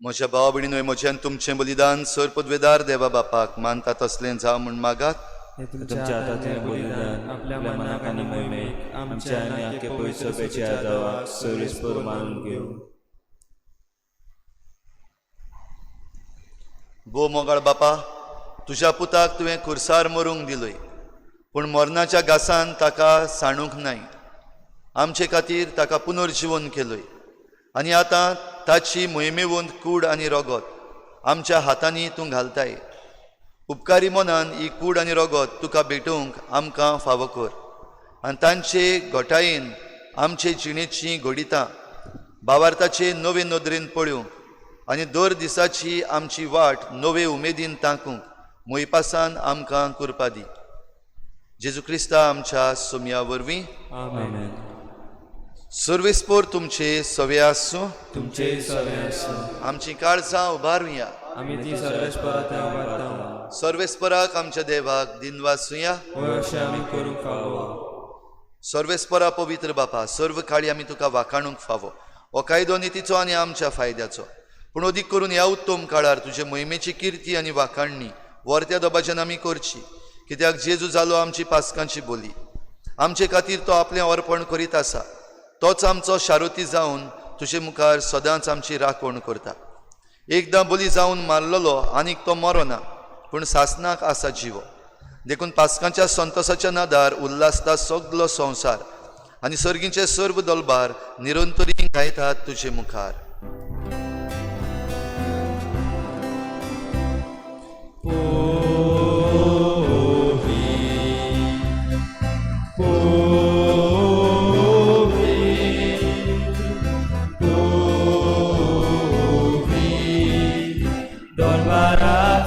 म्हज्या भावा भयणीनो, म्हजें आनी तुमचें बलिदान सर पदवेदार देवा बापाक मानता तसलें जावं म्हूण मागात. हें तुमच्या हातांतलें बलिदान आपल्या मनाक आनी मोहिमेक आमच्या आनी आख्खे पवित्र सभेच्या देवाक सर्वेस्पर मानून घेवं. भोव मोगाळ बापा, तुज्या पुताक तुवें खुर्सार मरूंक दिलय, पूण मरणाच्या घासान ताका सांडूंक नाय. आमचे खातीर ताका पुनर्जिवन केलय आनी आतां ताची मोहिमेवंत कूड आनी रगत आमच्या हातांनी तूं घालताय. उपकारी मनान ही कूड आनी रगत तुका भेटोवंक आमकां फावो कर आनी तांचे घटायेन आमचे जिणेचीं घडितां भावार्थाचे नवे नदरेन पळोवंक आनी दर दिसाची आमची वाट नवे उमेदीन ताकूंक मोयपासान आमकां कृपा दी. जेजू क्रिस्ता आमच्या सोमया वरवीं. आमेन. सर्वेस्पोर तुमचे सवे आसूं. तुमचेय सवे आसूं. आमची काळजां उबारुया. आमी ती सर्वेस्परा थंय उबारता. सर्वेस्पराक आमच्या देवाक दिनवासुया. होय, अशें आमी करूंक फावो. सर्वेस्परा पवित्र बापा, सर्व काळी आमी तुका वाखाणूंक फावो. हो कायदो नितीचो आनी आमच्या फायद्याचो, पूण अदीक करून ह्या उत्तम काळार तुजे मोहिमेची किर्ती आनी वाखाणणी वर्त्या दबाज्यान आमी करची. कित्याक जेजू जालो आमची पासकांची बोली. आमचे खातीर तो आपलें अर्पण करीत आसा. तोच आमचो शारुती जावन तुजे मुखार सदांच आमची राखण करता. एकदां बोली जावन मारलेलो आनीक तो मरोना, पूण सासनाक आसा जिवो. देखून पासकांच्या संतोसाच्या नादार उल्हासता सगलो संवसार आनी सर्गींचे सर्व दलबार निरंतरी गायतात तुजे मुखार.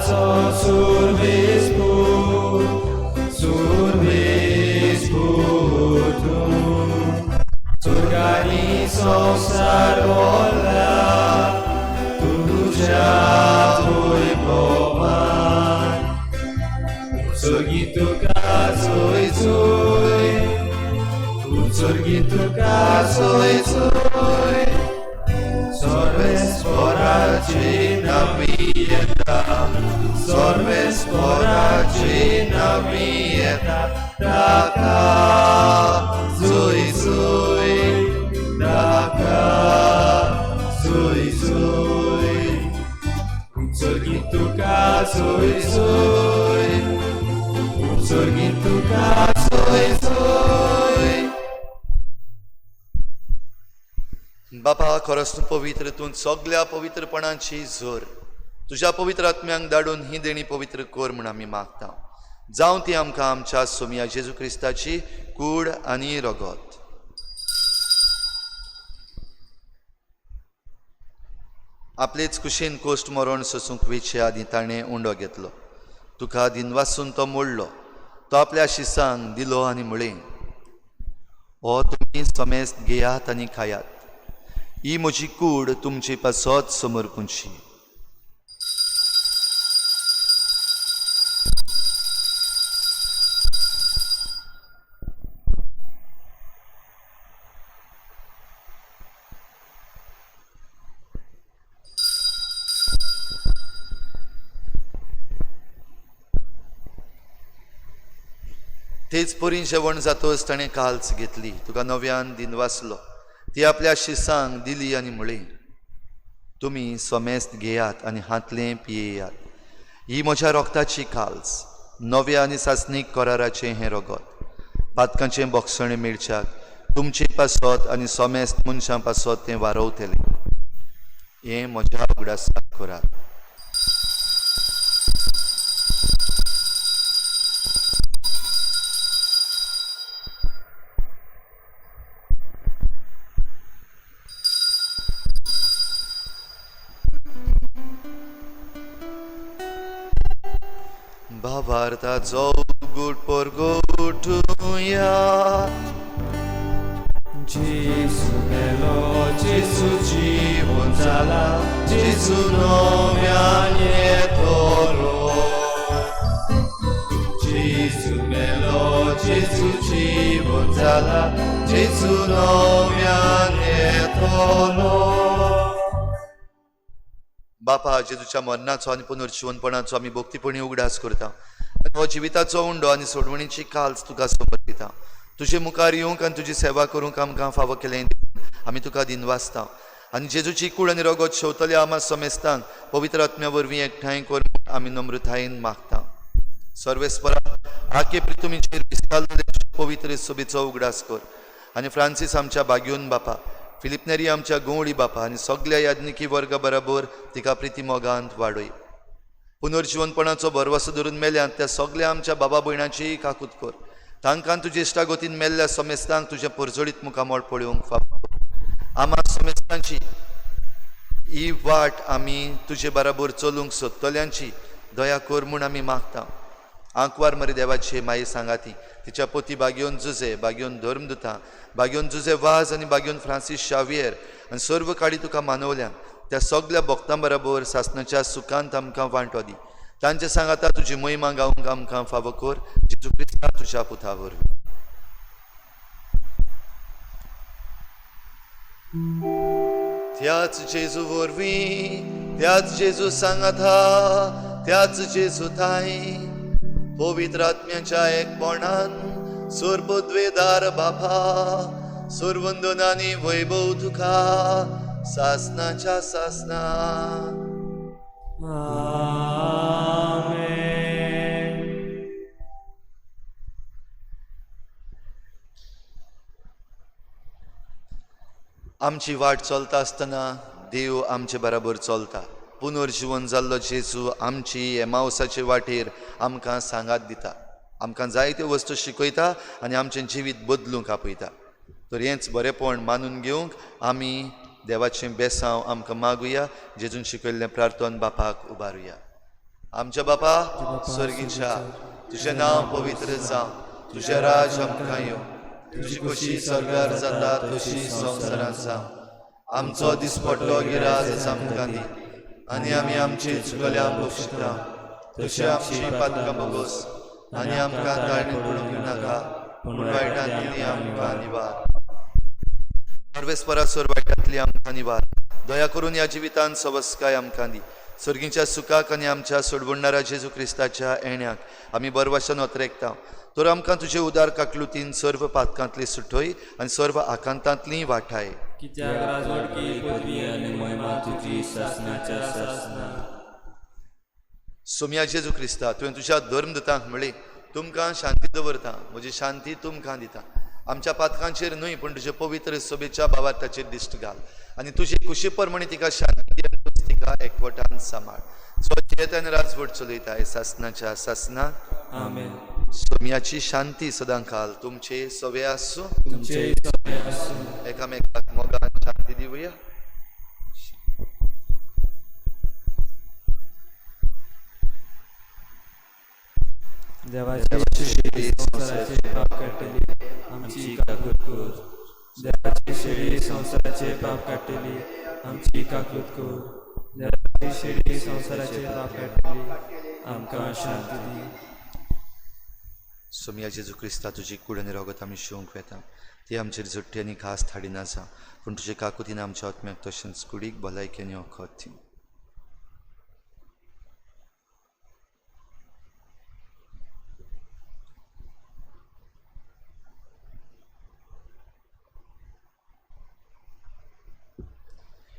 Don survespur, survespur tu, surgani संसार बोला, तुझ्या वैभवान. उत्सर्गी तुका जोय जोय, उत्सर्गी तुका जोय जोय, सर्वेस्पराची नवी येता, सर्वेस्पराची नवी येता, ताका जोय जोय, ताका जोय जोय, उत्सर्गी तुका जोय जोय, उत्सर्गी तुका जोय जोय. बापा, खरोच तूं पवित्र, तूं सगल्या पवित्रपणाची जोर. तुज्या पवित्र आत्म्यांक धाडून ही देणी पवित्र कर म्हूण आमी मागता. जावं ती आमकां आमच्या सोमया जेजू क्रिस्ताची कूड आनी रगत. आपलेच कुशीन कोश्ट मरण सोसूंक वेचे आदीं ताणें उंडो घेतलो. तुका दिनवासून तो मोडलो. तो आपल्या शिसांक दिलो आनी म्हळें, हो तुमी समेस्त घेयात आनी खायात. ही म्हजी कूड तुमचे पासत समर्पूंची. तेच परी जेवण जातच ताणें काल्च घेतली, तुका नव्यान दिनवासलो, ती आपल्या शिसांक दिली आनी म्हळी, तुमी समेस्त घेयात आनी हातलें पियेयात. ही म्हज्या रोगताची काल्स, नव्या आनी सासणीक कराराचें हें रगत. पातकांचें बोगसणें मेळच्याक तुमचे पासत आनी समेस्त मनशां पासत तें वारवतलें. हें म्हज्या उगडासाक करात. भावार्थाचो उगूट परगटुया. जेजू मेलो, जेजू जिवन जाला, जेजू नव्यान येतलो. जेजू मेलो, जेजू जिवन जाला, जेजू नव्यान येतलो. बापा, जेजूच्या मरणाचो आनी पुनर्जिवनपणाचो आमी भक्तीपणी उगडास करता आनी हो जिविताचो उंडो आनी सोडवणीची काल्स तुका समर्पिता. तुजे मुखार येवंक आनी तुजी सेवा करूंक आमकां फावो केलें आमी तुका दिनवासता. आनी जेजूची कूड आनी रगत शेवतल्या आमा समेस्तांक पवित्र आत्म्या वरवीं एकठांय करून आमी नम्रतायेन मागता. सर्वेस्परा, आके प्रितुमीचेर विस्तारलेले पवित्र सोबीचो उगडास कर आनी फ्रांसीस आमच्या बाग्योन बापा, फिलिपनेरी आमच्या गंवळी बापा आनी सगल्या याज्ञिकी वर्गा बराबर तिका प्रिती मोगांत वाडय. पुनर्जिवनपणाचो भरवसो धरून मेल्यात त्या सगल्या आमच्या बाबा भयणाची काकूत कर. तांकां तुजे इश्टागतीन मेल्ल्या समेस्तांक तुजें परजळीत मुखामळ पळोवंक फावो कर. आमा समेस्तांची ही वाट आमी तुजे बराबर चलूंक सोदतल्यांची दया कर म्हूण आमी मागता. आंकवार मरे देवाचे माई सांगाती, तिच्या पोती बागयोन जुजे, बागयोन धर्मदुता, बागयोन जुजे वाज आनी बागयोन फ्रांसीस शावियर आनी सर्व काडी तुका मानवल्या त्या सगल्या भक्तां बराबर सासणाच्या सुखांत आमकां वांटो दी. तांचे सांगाता तुजी महिमा गावंक आमकां फावो कर. जेजू क्रिस्ता तुज्या पुता वरवीं. त्याच जेजू वरवीं, त्याच जेजू सांगाता, त्याच जेजू थांय पवित्र आत्म्याच्या एकपणान सर्वद्वेदार बापा, सर्वंदनानी वैभव तुका सासनाच्या सासना. आमेन. आमची वाट चलता आसतना देव आमचे बराबर चलता. पुनर्जिवन जाल्लो जेजू आमची एमावसाचे वाटेर आमकां सांगात दिता, आमकां जायत्यो वस्तू शिकयता आनी आमचें जिवीत बदलूंक आपयता. तर हेंच बरेपण मानून घेवंक आमी देवाचें बेसांव आमकां मागुया. जेजून शिकयल्लें प्रार्थन बापाक उबारुया. आमच्या बापा स्वर्गीच्या, तुजें नांव पवित्र जावं, तुजें राज आमकां येवं, तुजी खोशी स्वर्गार जाता तशी संवसारांत जावं. आमचो दिसपट्टो गिराज आमकां दी आनी आमी आमची चुकल्या बक्षिता तशी आमची पातकां बोगोस आनी आमकां ताळणी पडूंक नाका, पूण वायटांतली आमकां निवार. सर्वेस्परा सर वायटांतली आमकां निवार. दया करून ह्या जिवितांत सवस्काय आमकां दी. सर्गीच्या सुखाक आनी आमच्या सोडवणणारा जेजू क्रिस्ताच्या येण्याक आमी बरवाशन ओतरेकता. तर आमकां तुजे उदार काकलुतीन सर्व पातकांतली सुटय आनी सर्व आकांतांतली वाठाय. कित्याक राजवटकी पदवी आनी महिमा तुजी सासणाच्या सासणा. सोम्या जेजू क्रिस्ता, तुवें तुज्या धर्मदूतांक म्हळें, तुमकां शांती दवरता, म्हजी शांती तुमकां दिता. आमच्या पातकांचेर न्हय पूण तुजे पवित्र सोबेच्या भावार्थाचेर दिश्ट घाल आनी तुजे कुशी प्रमाणे तिका शांती दी आनी तूंच तिका एकवटान सांबाळ. जो जियेता आनी राजवट चलयता हे सासणाच्या सासणा. आमेन. सोम्याची शांती सदांकाल तुमचे सवे आसूं. तुमचे सवे आसूं. एकामेकाक मोगान शांती दिवया. देवाची शेळी संवसाराचे पाप काडटली, आमची काकूत कर. देवाची शेळी संवसाराचे पाप काडटली, आमची काकूत कर. देवाची शेळी संवसाराचे पाप काडटली, आमकां शांती दी. सोम्या जेजू क्रिस्ता, तुजी कूड आनी रगत आमी शिवंक वेता, ती आमचेर झट्टी आनी खास धाडिना जा, पूण तुजे काकुतीन आमच्या आत्म्याक तशेंच कुडीक भलायकी आनी वखद दी.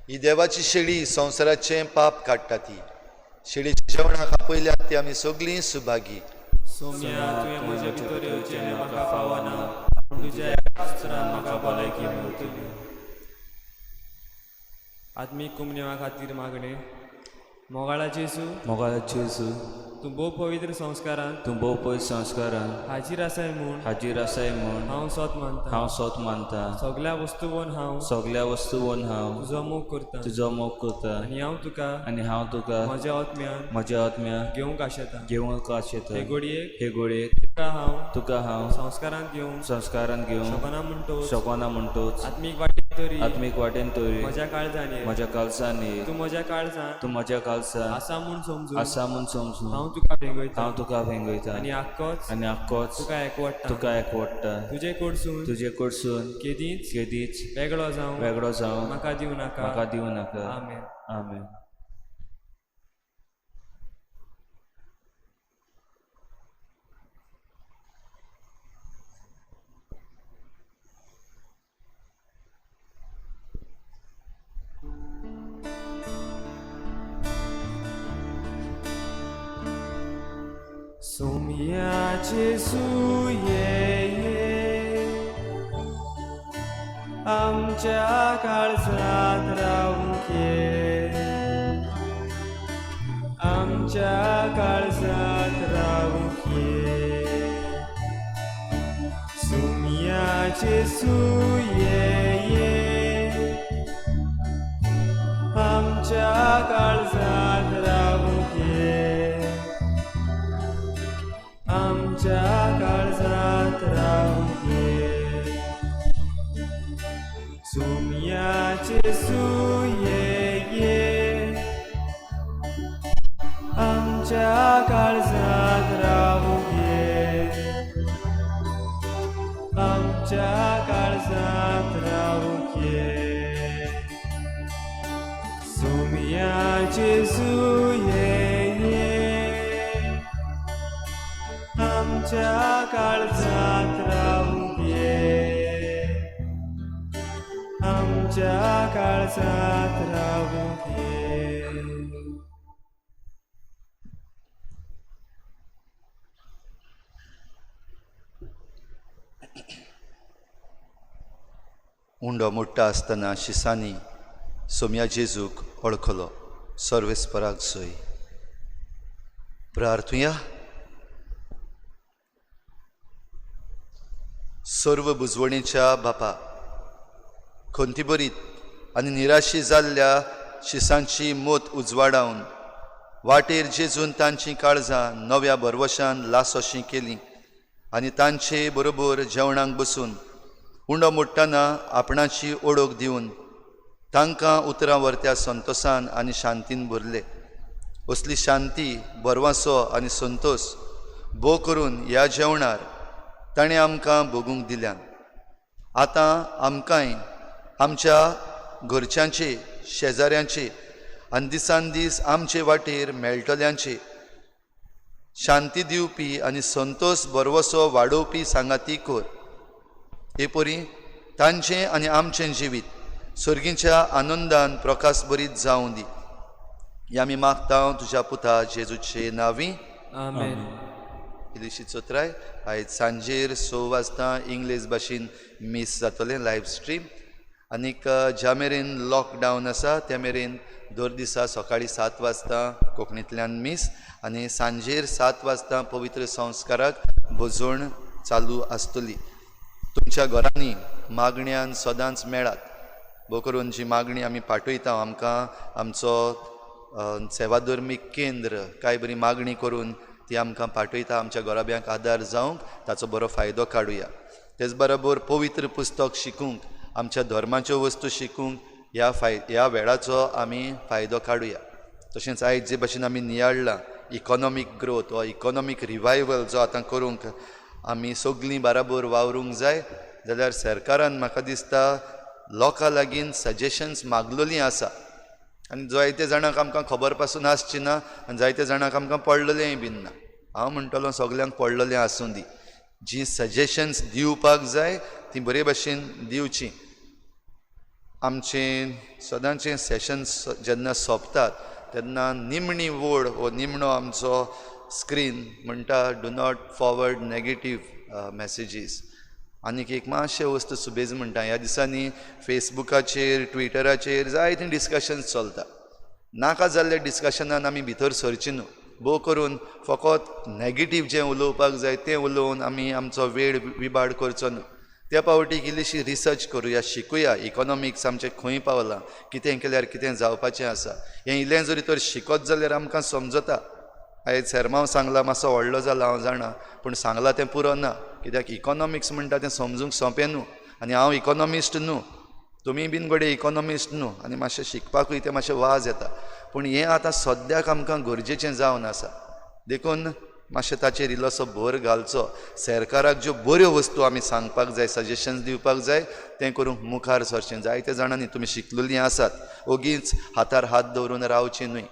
ही देवाची शेळी संवसाराचें पाप काडटा ती शेळीच्या जेवणाक आपयल्यात ती आमी सगळीं सुभागी. सोम्या, तुवें म्हजे भितर येवचें हें म्हाका फावना, पूण तुज्या एका उतरान म्हाका भलायकी मेळटली. आत्मीक कुमन्या खातीर मागणें. मोगाळा जेजू, मोगाळा जेजू, तूं भोव पवित्र संस्कारांत तूं भोव पवित्र संस्कारान हाजीर आसाय म्हूण हाजीर आसाय म्हूण हांव सोत मानता. हांव सोत मानता. सगल्या वस्तूवन हांव सगल्या वस्तूवन हांव तुजो मोग करता तुजो मोग करता आनी हांव तुका आनी हांव तुका म्हज्या आत्म्यान म्हज्या आत्म्या घेवंक आशेता. घेवंक आशेता. हे घडयेक हे घडयेक तुका हांव तुका हांव संस्कारांत घेवंक संस्कारांत घेवंक शकना म्हणटोच शकना म्हणटोच आत्मीक वाटेन तरी आत्मीक वाटेन तरी म्हज्या काळजान ये. म्हज्या काळजान ये. तूं म्हज्या काळजान तूं म्हज्या काळजान आसा म्हूण समजून आसा म्हूण समजून हांव तुका भेंगयता हांव तुका भेंगयता आनी आक्कोच आनी आक्कोच तुका एकवटता. तुका एकवटता. तुजे कडसून तुजे कडसून केदींच केदीच वेगळो जावं वेगळो जावं म्हाका दिवं नाका. म्हाका दिवं नाका. आमेन. आमेन. सोम्या जेजू ये ये, आमच्या काळजांत रावूंक ये, आमच्या काळजांत रावूंक ये. सोम्या जेजू ये ये, आमच्या काळजांत रावूंक ये, आमच्या काळजांत रावूंक ये. सोम्या जेजू ये ये, आमच्या काळजांत रावूंक ये, आमच्या काळजांत रावूंक ये. सोम्या जेजू ये ये, आमच्या काळजांत रावूंक ये, आमच्या काळजांत रावूंक ये. उंडो मोडटा आसतना शिसांनी सोम्या जेजूक वळखलो. सर्वेस्पराक सोय. प्रार्थुया. सर्व बुजवणेच्या बापा, खंतीभरीत आनी निराशी जाल्ल्या शिसांची मोत उजवाडावन वाटेर जेजून तांचीं काळजां नव्या भरवशान लासोशीं केलीं आनी तांचे बरोबर जेवणाक बसून उंडो मोडटना आपणाची ओळख दिवन तांकां उतरां व्हरत्या संतोसान आनी शांतीन भरले. असली शांती, भरवासो आनी संतोस भोव करून ह्या जेवणार ताणें आमकां भोगूंक दिल्यान. आतां आमकांय आमच्या घरच्यांचे, शेजाऱ्यांचे आनी दिसान दीस आमचे वाटेर मेळटल्यांचे शांती दिवपी आनी संतोस भरवसो वाडोवपी सांगाती कर. हे परी तांचें आनी आमचें जिवीत सर्गीच्या आनंदान प्रकाश बरीत जावं दी. ही आमी मागता तुज्या पुता जेजूचे नांवी. आमेन. इल्लीशी चोत्राय. आयज सांजेर 6 वाजता इंग्लीश भाशेन मीस जातलें लायव स्ट्रीम. आनीक ज्या मेरेन लॉकडावन आसा त्या मेरेन दर दिसा सकाळीं 7 वाजता कोंकणींतल्यान मीस आनी सांजेर 7 वाजता पवित्र संस्काराक भजवण चालू आसतली. तुमच्या घरांनी मागण्यान सदांच मेळात. भोव करून जी मागणी आमी पाठयता आमकां आमचो सेवाधर्मीक केंद्र कांय बरी मागणी करून ती आमकां पाठयता. आमच्या घराब्यांक आदार जावंक ताचो बरो फायदो काडुया. तेच बरोबर पवित्र पुस्तक शिकूंक, आमच्या धर्माच्यो वस्तू शिकूंक ह्या वेळाचो आमी फायदो काडुया. तशेंच आयज जे भाशेन आमी नियाळ्ळां इकॉनॉमीक ग्रोथ वा इकॉनॉमीक रिवायवल जो आतां करूंक आमी सगळीं बाराबर वावरूंक जाय जाल्यार सरकारान म्हाका दिसता लोकां लागीं सजेशन्स मागलोलीं आसा आनी जायते जाणांक आमकां खबर पासून आसची ना आनी जायते जाणांक आमकां पडलेलेंय बीन ना. हांव म्हणटलो सगल्यांक पडलेलें आसूं दी. जीं सजेशन्स दिवपाक जाय तीं बरे भाशेन दिवचीं. आमचें सदांचें सेशन्स जेन्ना सोंपतात तेन्ना निमणी वोड हो निमणो आमचो स्क्रीन म्हणटा do not forward negative messages. आनीक एक मातशें वस्तू सुबेज म्हणटा, ह्या दिसांनी फेसबुकाचेर ट्विटराचेर जायतीं डिस्कशन्स चलता. नाका जाल्ल्या डिस्कशनान आमी भितर सरची न्हू. भोव करून फकत नॅगेटीव जें उलोवपाक जाय तें उलोवन आमी आमचो वेळ विबाड करचो न्हू. त्या पावटीक इल्लीशी रिसर्च करुया, शिकुया इकॉनॉमिक्स आमचें खंय पावलां, कितें केल्यार कितें जावपाचें आसा. हें इल्लें जरी तर शिकत जाल्यार आमकां समजता. आयज सेरमांव सांगलां, मातसो व्हडलो जाला हांव जाणा, पूण सांगलां तें पुरो ना, कित्याक इकॉनॉमिक्स म्हणटा तें समजूंक सोंपें न्हू. आनी हांव इकॉनॉमिस्ट न्हू, तुमी बीन घडये इकॉनॉमिस्ट न्हू, आनी मातशें शिकपाकूय तें मातशें वाज येता. पूण हें आतां सद्याक आमकां गरजेचें जावन आसा, देखून मातशें ताचेर इल्लोसो भर घालचो. सरकाराक ज्यो बऱ्यो वस्तू आमी सांगपाक जाय, सजेशन्स दिवपाक जाय, तें करूंक मुखार सरचें. जायते जाणांनी तुमी शिकलेलीं आसात, ओगीच हातार हात दवरून रावचें न्हय.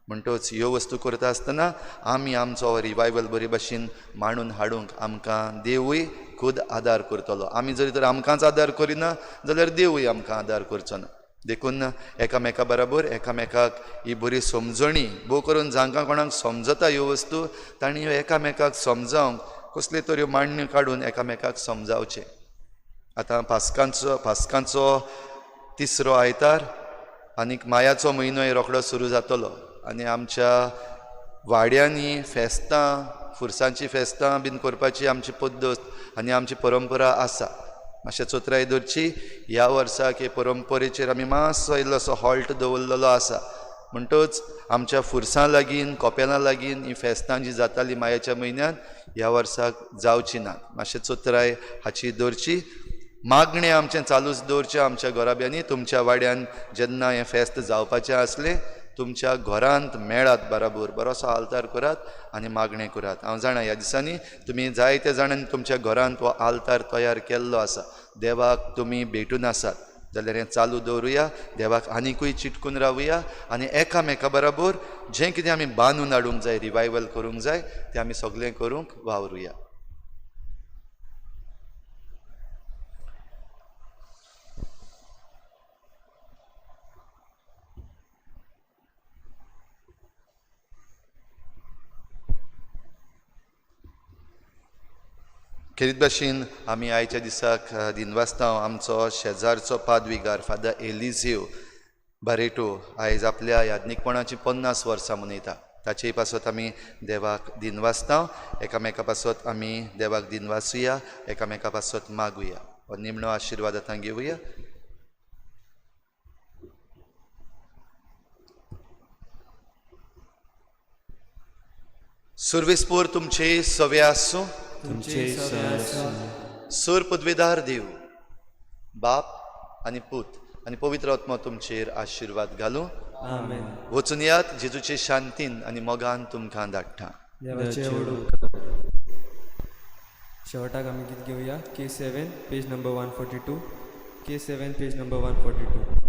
म्हणटच ह्यो वस्तू करता आसतना आमी आमचो रिवायवल बरे भाशेन मांडून हाडूंक आमकां देवूय खूद आदार करतलो. आमी जरी तर आमकांच आदार करिना जाल्यार देवूय आमकां आदार करचो ना. देखून एकामेका बराबर एकामेकाक ही बरी समजणी, भोव करून जांकां कोणाक समजता ह्यो वस्तू तांणी ह्यो एकामेकाक समजावंक कसल्यो तर ह्यो मांडण्यो काडून एकामेकाक समजावचें. आतां पास्कांचो तिसरो आयतार आनीक मायाचो म्हयनोय रोखडो सुरू जातलो आनी आमच्या वाड्यांनी फेस्तां, फुरसांची फेस्तां बीन करपाची आमची पद्दत आनी आमची परंपरा आसा. मातशें चोत्राय दवरची. ह्या वर्साक हे परंपरेचेर आमी मातसो इल्लोसो हॉल्ट दवरलेलो आसा. म्हणटच आमच्या फुरसां लागीं, कोपेलां लागीं ही फेस्तां जी जाताली मायाच्या म्हयन्यांत ह्या वर्साक जावची ना. मातशें चोत्राय हाची दवरची. मागणें आमचें चालूच दवरचें आमच्या घराब्यांनी. तुमच्या वाड्यान जेन्ना हें फेस्त जावपाचें आसलें तुमच्या घरांत मेळात बराबर, बरोसो आल्तार करात आनी मागणें करात. हांव जाणा ह्या दिसांनी तुमी जायते जाणांनी तुमच्या घरांत हो आल्तार तयार केल्लो आसा. देवाक तुमी भेटून आसात जाल्यार हें चालू दवरुया, देवाक आनिकूय चिटकून रावया आनी एकामेका बराबर जें कितें आमी बांदून हाडूंक जाय, रिवायवल करूंक जाय, तें आमी सगळें करूंक वावरुया. खेरीत भाशेन आमी आयच्या दिसाक दिनवासता आमचो शेजारचो पादविगार फादर एलिझेव बारेटो आयज आपल्या याज्ञिकपणाची 50 वर्सां मनयता. ताचे पासत आमी देवाक दिनवासता. एकामेका पासत आमी देवाक दिनवासुया, एकामेका पासत मागुया. हो निमणो आशिर्वाद आतां घेवया. सुर्वेस्पोर तुमचे सवे आसूं. सूर पदवेदार देव बाप आनी पूत आनी पवित्र आत्मा तुमचेर आशिर्वाद घालूं. वचून यात जेजूचे शांतीन आनी मोगान तुमकां धाडटा. शेवटाक आमी गीत घेवया. K7 page number 142. K7 page number 142.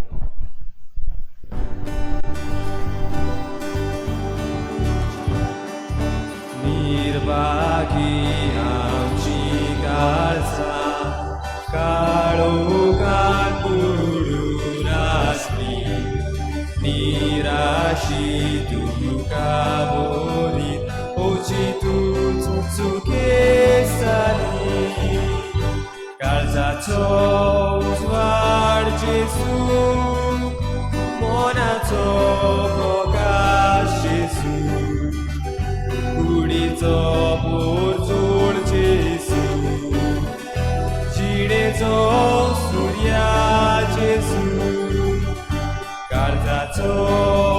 निर्भागी आमची काळजां काळोखांत बुडून आसली, निराशी तुका बोलीत ओची तूं चुकेसली. काळजाचो उजवाड जेजू, मनाचो प्रकाश जेजू, कुडीचो पोरजोड जेजू, जिणेचो सुर्या जेजू, काळजाचो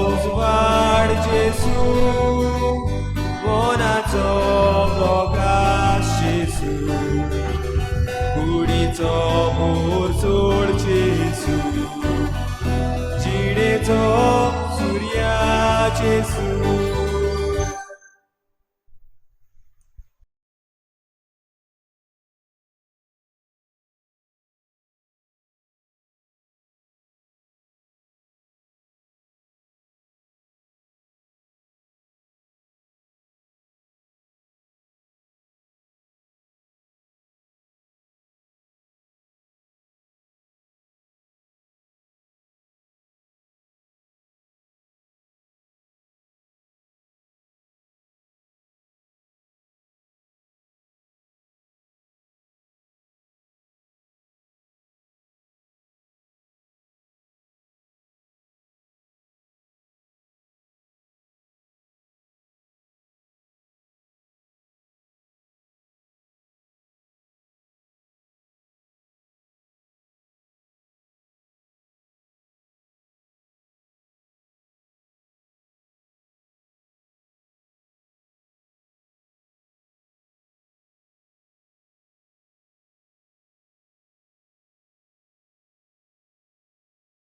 उजवाड जेजू, मनाचो प्रकाश जेजू, कुडीचो पोरजोड जेजू, जिणेचो सुर्या जेजू.